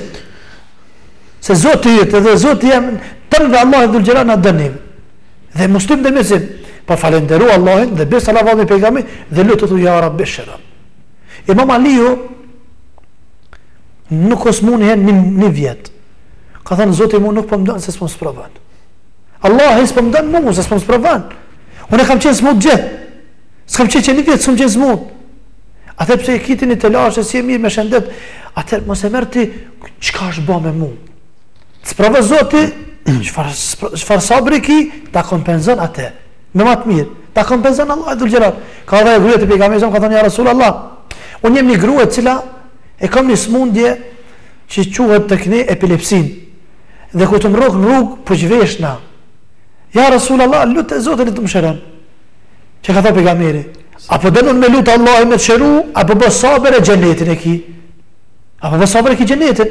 Se Zoti yt dhe Zoti jem tënëve Allahu dhul xhelal na dënim. Dhe mos lyp ndërmjetësim. Po falënderu Allahin dhe bir salavat mbi pejgamberin dhe lute thu ja Rabbi shërom. Imam Aliu nuk u smu një një, një vjet. Ka thënë Zoti mu nuk po më don se s'po më sprovon. Allahi s'po më don mu se s'po më sprovon. Unë kam qenë smut gjithë. S'kam qenë që një vjet, s'kam qenë smut. Atëherë pse e ki ti një telashe s'je mirë me shëndet, atëherë mos e merr ti çka është bë me mu. Të sprovon Zoti, çfarë çfarë sabri ki, ta kompenzon atë. Me më të mirë, ta kompenzon Allahu dhul xhelal. Ka ardhur gruaja te pejgamberi ka thënë ja Rasulullah, unë jam një grua e cila e kam një smundje që quhet tek ne epilepsin. Dhe kur të më rrok në rrugë, po zhveshna. Ja Rasulullah, lute Zotin të më shëron. Çka ka thënë pejgamberi? A po don me lut Allahin me të shëru, apo bë sabër e xhenetin e ki? Apo bë sabër e ki xhenetin?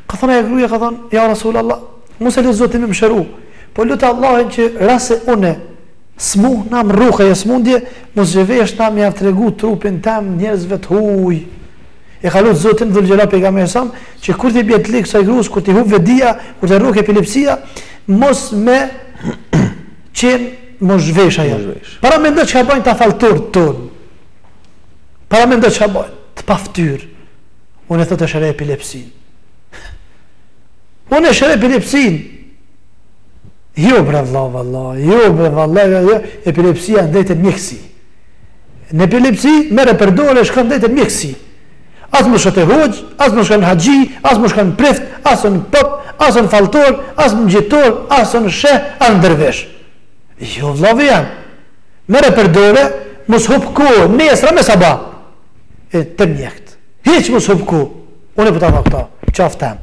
Ka thënë ajo gruaja ka thënë, ja Rasulullah, mos e lut Zotin me më shëru. Po lut Allahin që rast se unë smuhna më rrok ajo smundje, mos zhveshna me ja tregu trupin tem njerëzve të huaj. E ka lut Zotin dhul xhelal pejgamberi sa që kur t'i bie të kësaj gruas, kur t'i hup vetëdija, kur t'i rrok epilepsia, mos me qenë Mos zhvesh ajo. Paramendo çka bajnë kta falltorët tonë. Paramendo çka bajnë, të paftyrë. Unë e thotë e shëroj epilepsin. Unë e shëroj epilepsin. Jo bre vlla valla, jo bre valla, jo, jo, epilepsia ndejt në mjekësi. Në epilepsi merre për dore shkon ndejt në mjekësi. As mos shko te hoxhë, as mos shko në haxhi, as mos shko në prift, as në pop, as në falltor, as në gjitor, as në sheh, as në dervish. Jo vllavi jem. Merre për dore, mos hup kohë, nesër me sabah. E te mjekt. Hiç mos hup kohë. Unë po ta them këto, qafë tem.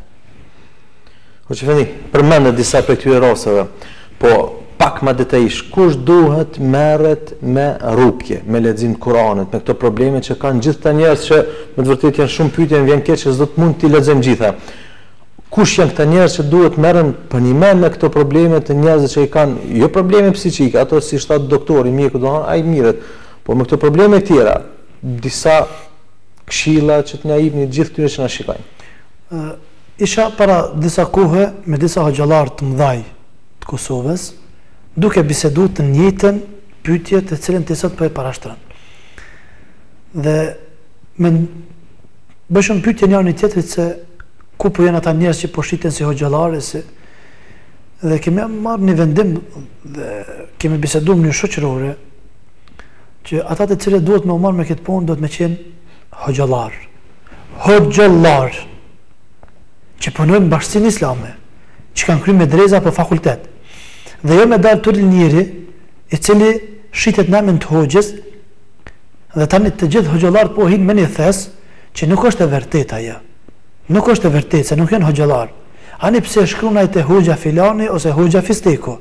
Hoxhë Efendi, përmende disa prej këtyre rasteve, po pak më detajisht, kush duhet merret me rukje, me lexim të Kuranit, me këto probleme që kanë gjithë këta njerëz që me të vërtetë janë shumë pyetje, më vjen keq që s'do të mund t'i lexojmë gjitha. Kush janë këta njerëz që duhet merren përnjëmend me këto probleme të njerëzve që i kanë, jo probleme psiqike, ato siç tha doktori, mjeku, do thonë ai mirret, por me këto probleme tjera, disa këshilla që të na jepni gjithë këtyre që na shikojnë. Ë isha para disa kohe me disa hoxhallarë të mëdhaj të Kosovës, duke bisedu të njëjtën pyetje të cilën ti sot po e parashtron. Dhe me bëshëm pyetje njëri tjetrit se ku po janë ata njerëz që po shiten si hoxhallarë si dhe kemi marrë një vendim dhe kemi biseduar në mënyrë shoqërore që ata të cilët duhet me u marrë me këtë punë duhet me qenë hoxhallar. Hoxhallar që punojnë në bashkësinë islame, që kanë kryer medreza apo fakultet. Dhe jo me dalë turli njeri, i cili shitet në emën të hoxhës, dhe tani të gjithë hoxhallarët po hinë me një thes, që nuk është e vërtetë ajo. Nuk është e vërtetë se nuk janë hoxhallar. Ani pse shkruan ai te hoxha filani ose hoxha fisteku.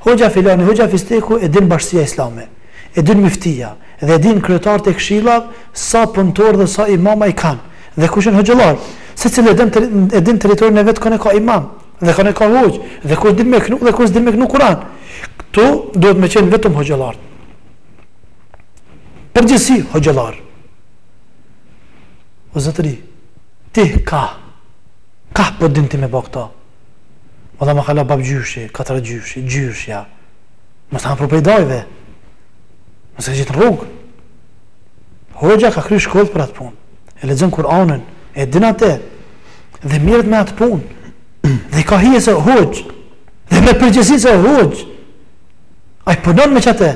Hoxha filani, hoxha fisteku e din bashkësia islame. E din myftia dhe e din kryetarët e këshillave sa punëtorë dhe sa imama i kanë dhe kush janë hoxhallar. Secili e din, e din territorin e vet kon e ka imam, dhe kon e ka hoxhë, dhe kush din me knu, dhe kush din me knu Kuran. Këtu duhet me qenë vetëm hoxhallarët. Përgjithësi hoxhallar. O zotëri, ti ka, ka po din ti me bo këto? Valla ma ka la babgjyshi, katragjyshi, gjyshja. Mos ta pru prej dajve. Mos e gjetë në rrugë. Hoxha ka kry shkollë për atë punë. E lexon Kur'anin, e din atë dhe merret me atë punë. Dhe ka hije se hoxhë. Dhe me përgjegjësi se hoxhë. Ai punon me qatë.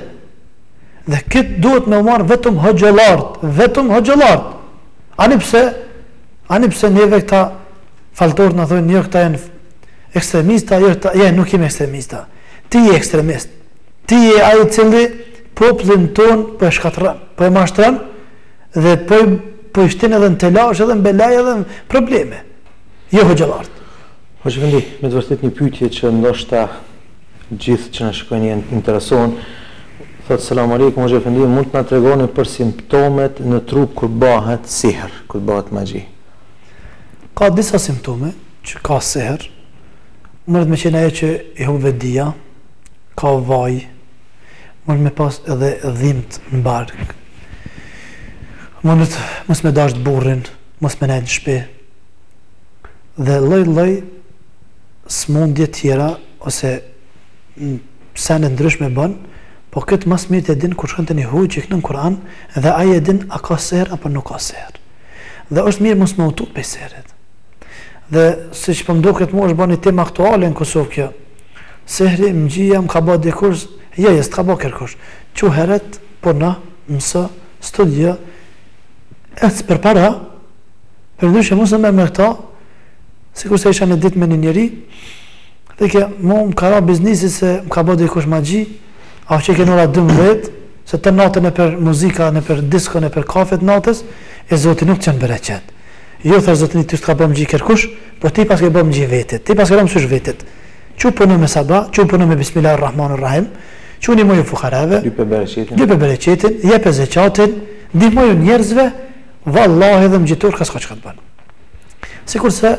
Dhe këtë duhet me u marrë vetëm hoxhallarët, vetëm hoxhallarët. Ani pse, ani pse neve këta falltorët na thonë jo këta janë ekstremista, jo këta, jo nuk jemi ekstremista. Ti je ekstremist. Ti je ai i cili popullin ton po e shkatërron, po e mashtron dhe po i po i shtin edhe në telash edhe në belaj edhe në probleme. Jo hoxhallarët. Hoxhë efendi, me të vërtetë një pyetje që ndoshta gjithë që na shikojnë janë interesohen. Thotë selam aleikum hoxhë efendi, mund të na tregoni për simptomet në trup kur bëhet sihr, kur bëhet magji. Ka disa simptome që ka sihr. Mundet me qenë ajo që i humb vetëdija, ka vaj, mund me pas edhe dhimt në bark, mundet mos me dasht burrin, mos me nejt në shpi, dhe lloj lloj smundje tjera ose sene ndryshme bën, po këtë ma s'miri e din kur shkon te një hoxhë që kënon Kur'an dhe ai e din a ka sehr apo nuk ka sehr. Dhe është mirë mos me u tut prej sehrit. Dhe siç po më duket mua është bërë një temë aktuale në Kosovë kjo. Sehri magjia më ka bë dikush, jo jo s'të ka bë kërkush. Çu herët, puno, mëso, studio, ec përpara, përndryshe mos u merr me këto, sikurse isha një ditë me një njeri, dhe ke, mu më ka ra biznisi se më ka bë dikush magji, a që ke në ora 12, se të natën nëpër muzika, nëpër disko, nëpër kafet natës, e zoti nuk t'çon bereqet. Jo, thash zotni, ty s'të ka bë magji kërkush, po ti paske bë magji vetit, ti paske ra mësysh vetit. Çu puno me sabah, çu puno me Bismillah Rahman Rahim, çu ndihmoju fukareve, lype bereqetin, lype bereqetin, jepe zeqatin, ndihmoju njerëzve, vallahi dhe magjitorka s'ka çka të bën. Sikurse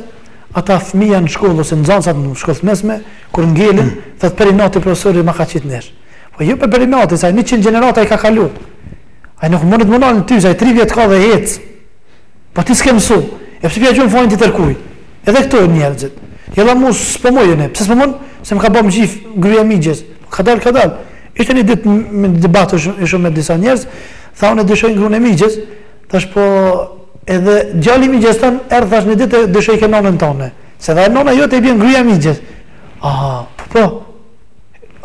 ata fëmija në shkollë ose nxënësat në shkollë të mesme, kur ngelin, mm. thotë për inati profesori ma ka qitë nesh. Po jo për për inati, se ai 100 gjenerata i ka kalu. Ai nuk mundet me nal ty, se ai 3 vjet ka dhe ec. Po ti s'ke mësu. E pse pja gjun fajin tjetërkuj? Edhe këto njerëzit. Jella mu s'po muj unë. Pse s'po mund? Se më ka bë magji gruaja mixhës. Po ka dal, ka dal. Ishte një ditë me debat ishim me disa njerëz, tha unë dyshoj gruan e mixhës. Thash po edhe djali i mixhës tan erdhi thash një ditë dyshoj ke nonën tonë. Se dhe nona jote i bjen gruaja e mixhës. Aha, po po.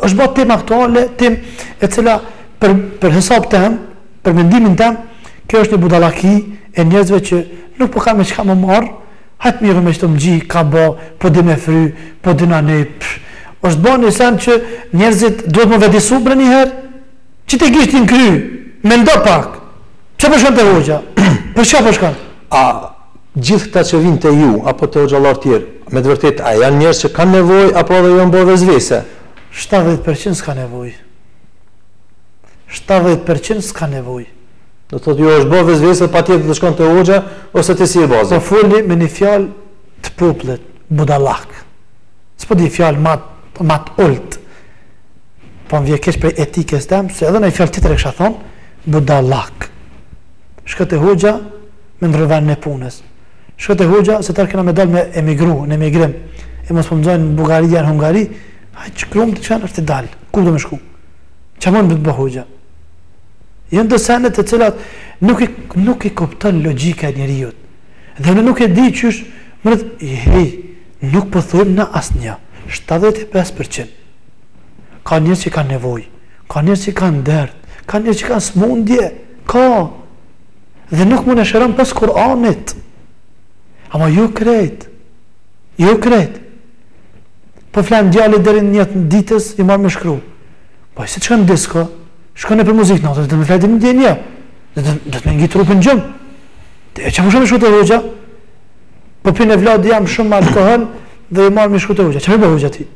Është bërë temë aktuale, temë e cila për për hesap tem, për mendimin tem, kjo është një budallaki e njerëzve që nuk po ka me çka me u marr, Hajt mirë me qëto magji ka bo, po di me fry, po di na ne, psh. Është bo një sen që njerëzit duhet me u vetëdijesu bre një herë. Qite gishtin në kry, mendo pak. Pse po shkon te hoxha? Për çka po shkon? A gjithë këta që vijnë te ju apo te hoxhallarë tjerë, me të vërtetë a janë njerëz që kanë nevojë apo edhe janë bo vesvese? 70% s'ka nevojë. 70% s'ka nevojë. Do të thotë ju është bë vesvese patjetër të shkon te hoxha ose te sihirbazi. Po foli me një fjalë të popullit, budallak. S'po di fjalë ma ma të ulët. Po më vjen keq prej etikës tem, se edhe një fjalë tjetër e kisha thon, budallak. Shko te hoxha me ndrru vendin e punës. Shko te hoxha se tash kena me dal me emigru, në emigrim. E mos po më në Bullgari në Hungari, hajt shkrum të çan është të dal. Ku do me shku? Çka mund të bëj hoxha? Janë do sende të cilat nuk i, nuk i kupton logjika e njeriut. Dhe unë nuk e di qysh, më hej, nuk po thojmë në asnjë, 75%. Ka njerëz që kanë nevojë, ka njerëz që kanë dert, ka njerëz që kanë smundje, ka. Dhe nuk mund e shëron pos Kur'anit. Ama jo krejt, jo krejt. Po flen djali deri në një të ditës i marr me shkru. Po si të shkon në disko, shkon nëpër muzikë natës, do të flejë deri në një. Do të do të më ngi trupin gjum. E çfarë më shku te hoxha? Po pin evladi jem shumë alkohol dhe i marr me shku te hoxha. Çfarë bën hoxha ti?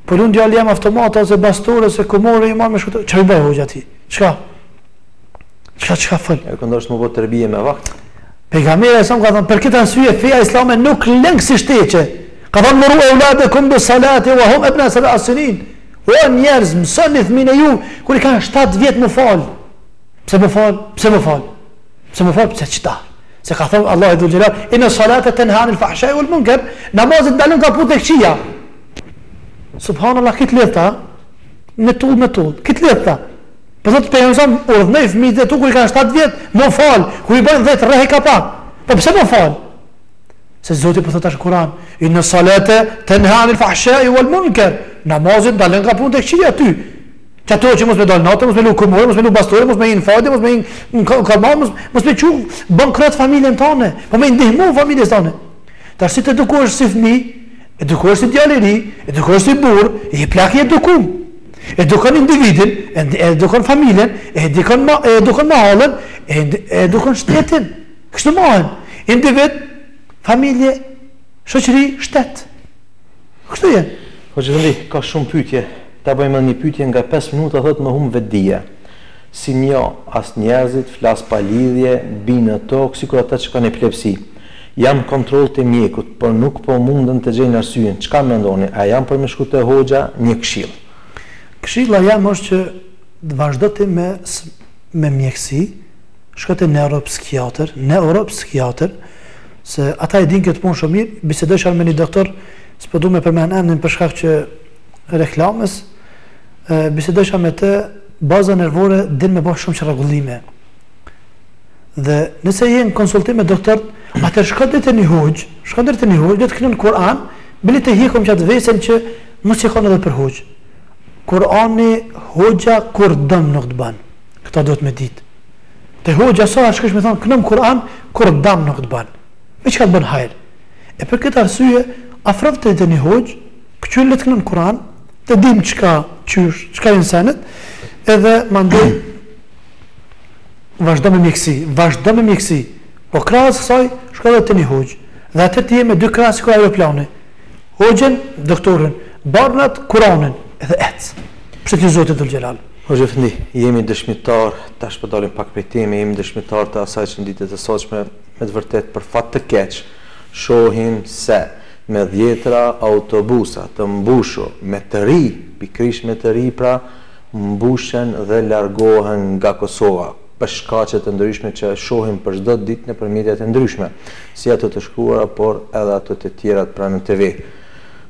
Po lun djali jem automata ose bastore ose kumore i marr me shku te. Çfarë bën hoxha ti? Çka? Çka çka fol? E këndo është me bo terbije me vakt. Pejgamberi alejhi selam ka thënë, për këtë arsye feja islame nuk lën kësi shteqe. Ka thënë muru euladekum bis salati wa hum ebna seb'a sinin. O njerëz, mësoni fëmijën e ju kur i kanë 7 vjet m'u fal. Pse m'u fal? Pse m'u fal? Pse m'u fal? Pse qita? Se ka thënë Allahu dhul xhelal, inna salata tanha anil fahsha'i wal munkar. Namazi t'ndalon nga punët e këqija. Subhanallah, këtë lidhta, me tull me tull, këtë lidhta. Po thotë pejgamberi urdhënoj fëmijët e tu kur i kanë 7 vjet, m'u fal, kur i bëjnë 10 rrehi kapak. Po pse m'u fal? Se Zoti po thotë tash në Kur'an, inna salate tanha anil fahsha'i wal munkar. Namazi t'ndalon nga punët e këqija aty. Që ato që mos me dal natë, mos me lu kumore, mos me lu bastore, mos me hi në fajde, mos me hi në kalma, mos, mos me çu bankrot familjen tane, po me ndihmu familjes tane. Tash si të edukohesh si fëmijë, edukohesh si djalë i ri, edukohesh si burrë, je plak i edukum. Edukon individin, e edukon familjen, e edukon ma, e edukon mahallën, e edukon shtetin. Kështu mahen. Individ, familje, shoqëri, shtet. Kështu jenë. Hoxhë Efendi, ka shumë pyetje. Ta bëjmë edhe një pyetje nga 5 minuta thotë më humb vetëdija. S'i njoh as njerëzit, flas pa lidhje, bi në tokë, sikur ata që kanë epilepsi. Jam kontroll te mjekut, por nuk po mundën të gjejnë arsyen. Çka mendoni, a jam për me shku te hoxha, një këshillë. Këshilla jem është që të vazhdo ti me me mjekësi, shko te neuropsikiatër, neuropsikiatër, se ata e dinë këtë punë shumë mirë, bisedojsha me një doktor, s'po du me përmend emrin për shkak që reklamës, bisedojsha me të, baza nervore din me bo shumë çrregullime. Dhe nëse je në konsultim me doktor, atëherë shko deri te një hoxhë, shko deri te një hoxhë, le të kënon Kur'an, bile të hjekum qatë vesen që mos e kanë edhe për hoxhë. Kur'ani hoxha kurr dëm nuk të bën. Këta duhet me ditë. Te hoxha sa herë shkosh me thonë kënom Kur'an, kurr dëm nuk të bën. Veç ka të bën hajr. E për këtë arsye, afrohu te një hoxhë, këqyr le të kënon Kur'an, të dim çka qysh, çka janë senet, edhe mandej Vazhdo me mjekësi, vazhdo me mjekësi. Po krahas kësaj, shko edhe te një hoxhë. Dhe atëherë ti je me dy krahë sikur aeroplani. Hoxhën, doktorin, barnat, Kuranin, edhe ec. Pse ti Zoti Dhul Xhelal. Hoxhë Efendi, jemi dëshmitar, tash po dalim pak prej teme, jemi dëshmitar të asaj që në ditët e sotshme me të vërtetë për fat të keq shohim se me dhjetëra autobusa të mbushur me të ri, pikërisht me të ri pra, mbushen dhe largohen nga Kosova, për shkaqe të ndryshme që shohim për çdo ditë nëpër mediat e ndryshme, si ato të shkruara por edhe ato të tjerat pra në TV.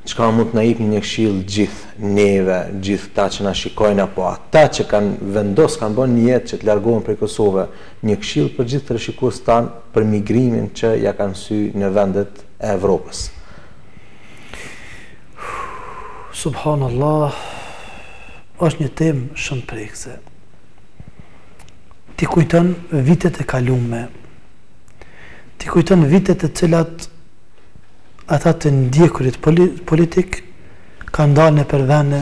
Çka mund të na jipni një këshillë gjithë neve, gjithë këta që na shikojnë apo ata që kanë vendos, kanë bërë nijet që të largohen prej Kosove, një këshillë për gjithë teleshikuesit tanë për migrimin që ja kanë sy në vendet e Evropës. Subhanallah, është një temë shumë prekëse. Ti kujton vitet e kalume. Ti kujton vitet të cilat ata të ndjekurit politik kanë dalë nëpër vende,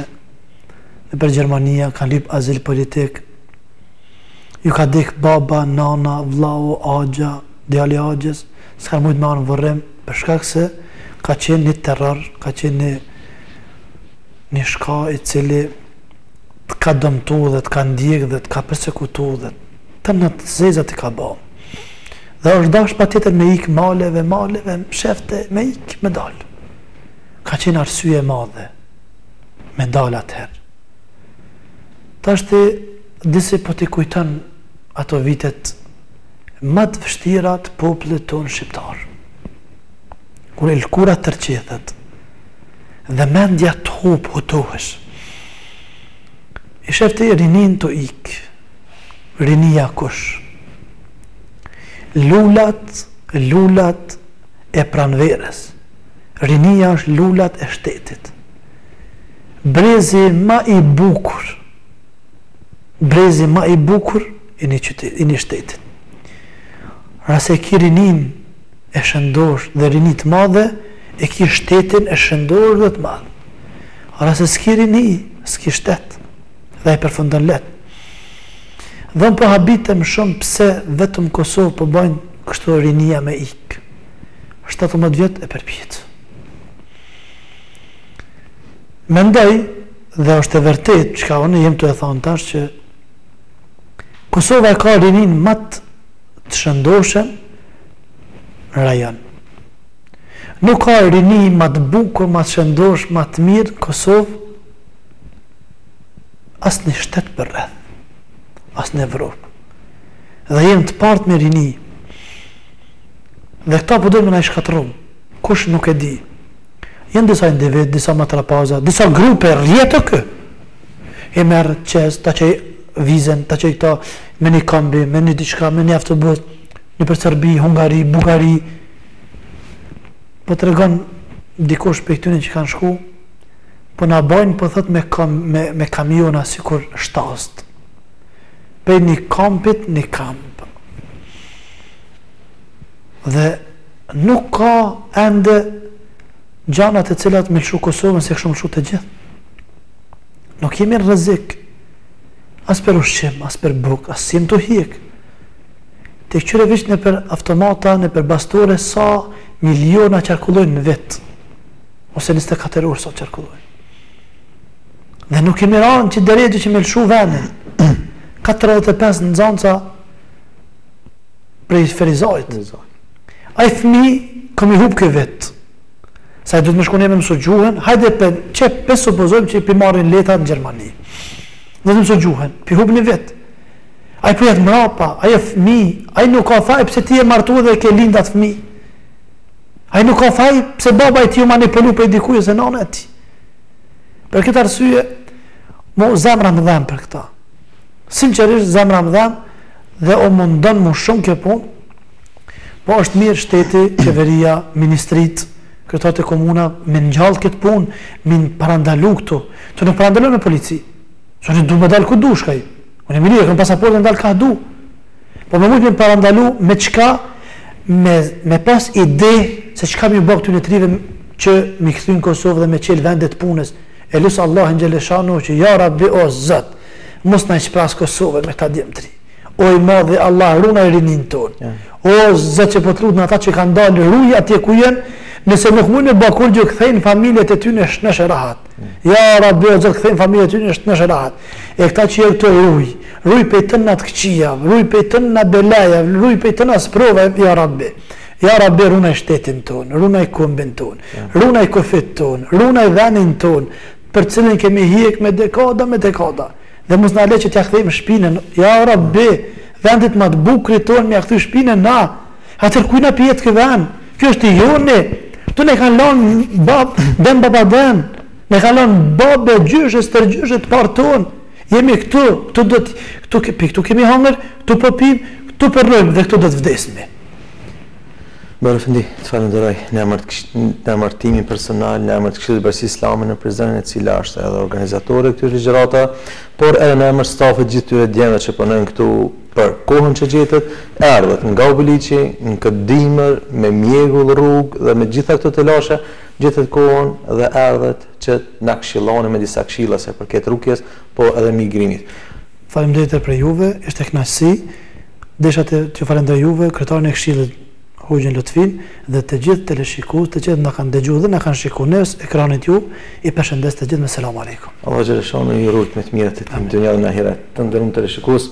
nëpër Gjermania, kanë lyp azil politik. Ju ka dek baba, nana, vllau, axha, djali i axhës, s'kanë mujtë me ardh në vorrim, për shkak se ka qenë një terror, ka qenë një një shka i cili të ka dëmtu dhe të ka ndjek dhe të ka persekutu dhe të në të zeza të ka bo. Dhe është dash patjetër me ik maleve, maleve, mshefte, me ik, me dal. Ka qenë arsye e madhe me dal atëherë. Tashti disi po t'i kujton ato vitet ma të vështira të popullit tonë shqiptar. Kur e lkura të rrëqethet dhe mendja të hup hutohesh. I shef ti rinin tu ik. Rinia kush? Lulat, lulat e pranverës. Rinia është lulat e shtetit. Brezi ma i bukur. Brezi ma i bukur i një qytet, i një shtetit. Nëse ki rinin e shëndosh dhe rini të madhe, e ki shtetin e shëndosh dhe të madh. Nëse s'ki rini, s'ki shtet dhe e përfundon lehtë. Dhe unë po habitem shumë pse vetëm Kosovë po bajnë kështu rinia me ik. 17 vjet e përpjetë. Mendoj dhe është e vërtet çka unë jem tu e thonë tash që Kosova e ka rinin ma të shëndoshën. në rajon. Nuk ka rini ma të bukur, ma të shëndosh, ma të mirë në Kosovë, as në shtet përreth, as në Evropë. Dhe jemi të parët me rini. Dhe këta po dojnë me na i shkatërru. Kush nuk e di. Janë disa individ, disa matrapaza, disa grupe, rrjetë kë. E merr qes, ta çoj vizën, ta çoj këta me një kombi, me një diçka, me një autobus, nëpër Serbi, Hungari, Bullgari. Po tregon dikush prej këtyne që kanë shku, po na bojnë, po thot me, kam, me, me kamiona sikur shtazët. Prej një kampit një kamp. Dhe nuk ka ende gjanat e cilat me lëshu Kosovën se kështu më lëshu të gjithë. Nuk jemi në rrezik as për ushqim, as për bukë, as jemi tu hjek. Ti kqyre veç nëpër automata, nëpër bastore, sa miliona qarkullojnë në vit, ose 24 orë sa qarkullojnë. Dhe nuk kemi ra në qit derexhe që me lëshu vendin. 45 nxansa prej Ferizajt. Ai fëmi, ka me i hup ky vit. Se ai duhet me shku me mësu gjuhën, hajde pe, që pe supozojmë që pi marrin letrat në Gjermani. Do të mësu gjuhën, pi hup një vit. Ai po jet mrapa, ai e fëmi, ai nuk ka faj pse ti je martu dhe ke lind atë fëmi. Ai nuk ka faj pse baba i tij u manipulu prej dikujt ose nana e tij. Për këtë arsye, mu zemra më dhem për këta. Sinqerisht zemra më dhem dhe o mundon mu shumë kjo punë, Po është mirë shteti, qeveria, ministritë, kryetarët e komuna me ngjall këtë punë, me parandalu këto. Të nuk parandalon me polici. Se unë du me dal ku du shkaj. Unë e mirë, e kam pasaportën dal ka du. Po me mujtë me parandalu me çka me, me pas ide se çka me bë këtyne të rive që mi kthy në Kosovë dhe me çel vendet punës. E lus Allahin xheleshanuhu që ja Rabbi o Zot, mos na i shpras Kosovën me këta djem të ri. O i madhi Allah, runaj rinin tonë. O Zot që po të lutna ata që kanë dalë, ruj atje ku janë, nëse nuk mund me ba kurgjë, kthejnë familjet e tyne shnosh e rahat. Ja Rabbi o Zot, kthejnë familjet e tyne shnosh e rahat. E këta që janë këtu ruj, ruj prej tëna të këqija, ruj prej tëna belaja, ruj prej tëna sprova, ja Rabbi. Ja Rabbi, runaj shtetin tonë, runaj kombin tonë, runaj kufit tonë, runaj venin tonë, për cilin kemi hjek me dekada, me dekada. Dhe mos na le që t'ja kthejmë shpinën, ja Rabbi, vendit ma të bukurit tonë me ja kthy shpinën na. Atëherë kujt na pijet ky vend? Ky është i joni. Këtu ne kanë lënë bab, dem baba dem. Ne kanë lënë babë, gjyshe, stërgjyshe të parë tonë. Jemi këtu, këtu do të këtu këtu kemi hangër, këtu po pim, këtu po rrojmë dhe këtu do të vdesim. Bajram efendi, të falënderoj në emër të në emër timin personal, në emër të Këshillit të Bashkësisë Islame në Prizren, e cila është edhe organizatore e këtyre ligjëratave, por edhe në emër të stafit gjithë këtyre djemve që punojnë këtu për kohën që gjetët, erdhët nga Obiliqi në këtë dimër me mjegull rrugë dhe me gjitha këto telashe, gjetët kohën dhe erdhët që na këshilloni me disa këshilla sa i përket rukjes, po edhe migrimit. Faleminderit edhe prej juve, ishte kënaqësi. Desha të t'ju falënderoj juve, kryetarin e Këshillit Hoxhën Lutfin dhe të gjithë teleshikuesit, të cilët na kanë dëgjuar dhe na kanë shikuar në ekranet ju, i përshëndes të gjithë me selam alejkum. Allahu xheleshanuhu ju rujt me të mirat e tij në dynja dhe në ahiret. Të nderuar teleshikues,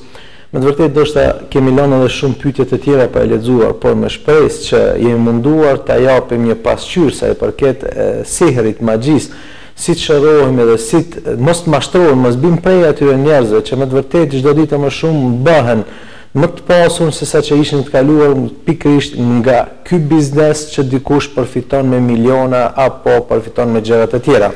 me të vërtetë ndoshta kemi lënë edhe shumë pyetje të tjera pa e lexuar, por me shpresë që jemi munduar ta japim një pasqyrë sa i përket sihrit, magjisë, si të shërohemi dhe si të mos të mashtrohemi, mos bim pre e atyre njerëzve që me të vërtetë çdo ditë e më shumë bëhen më të pasur se sa që ishin në të kaluarën pikërisht nga ky biznes që dikush përfiton me miliona apo përfiton me gjëra të tjera.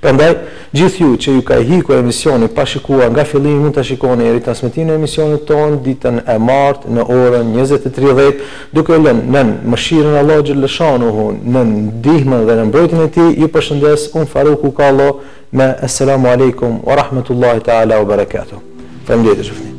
Prandaj, gjithë ju që ju ka ikur emisioni pa shikuar nga fillimi mund ta shikoni ritransmetimin e emisionit tonë ditën e martë në orën 20:30 Duke ju lënë nën mëshirën e Allahut xhelleshanuhu, nën ndihmën dhe në mbrojtjen e Tij, ju përshëndes unë Faruk Ukallo me Esselamu Alejkum wa Rahmetullahi Ta'ala wa Barakatuh. Faleminderit ju qoftë.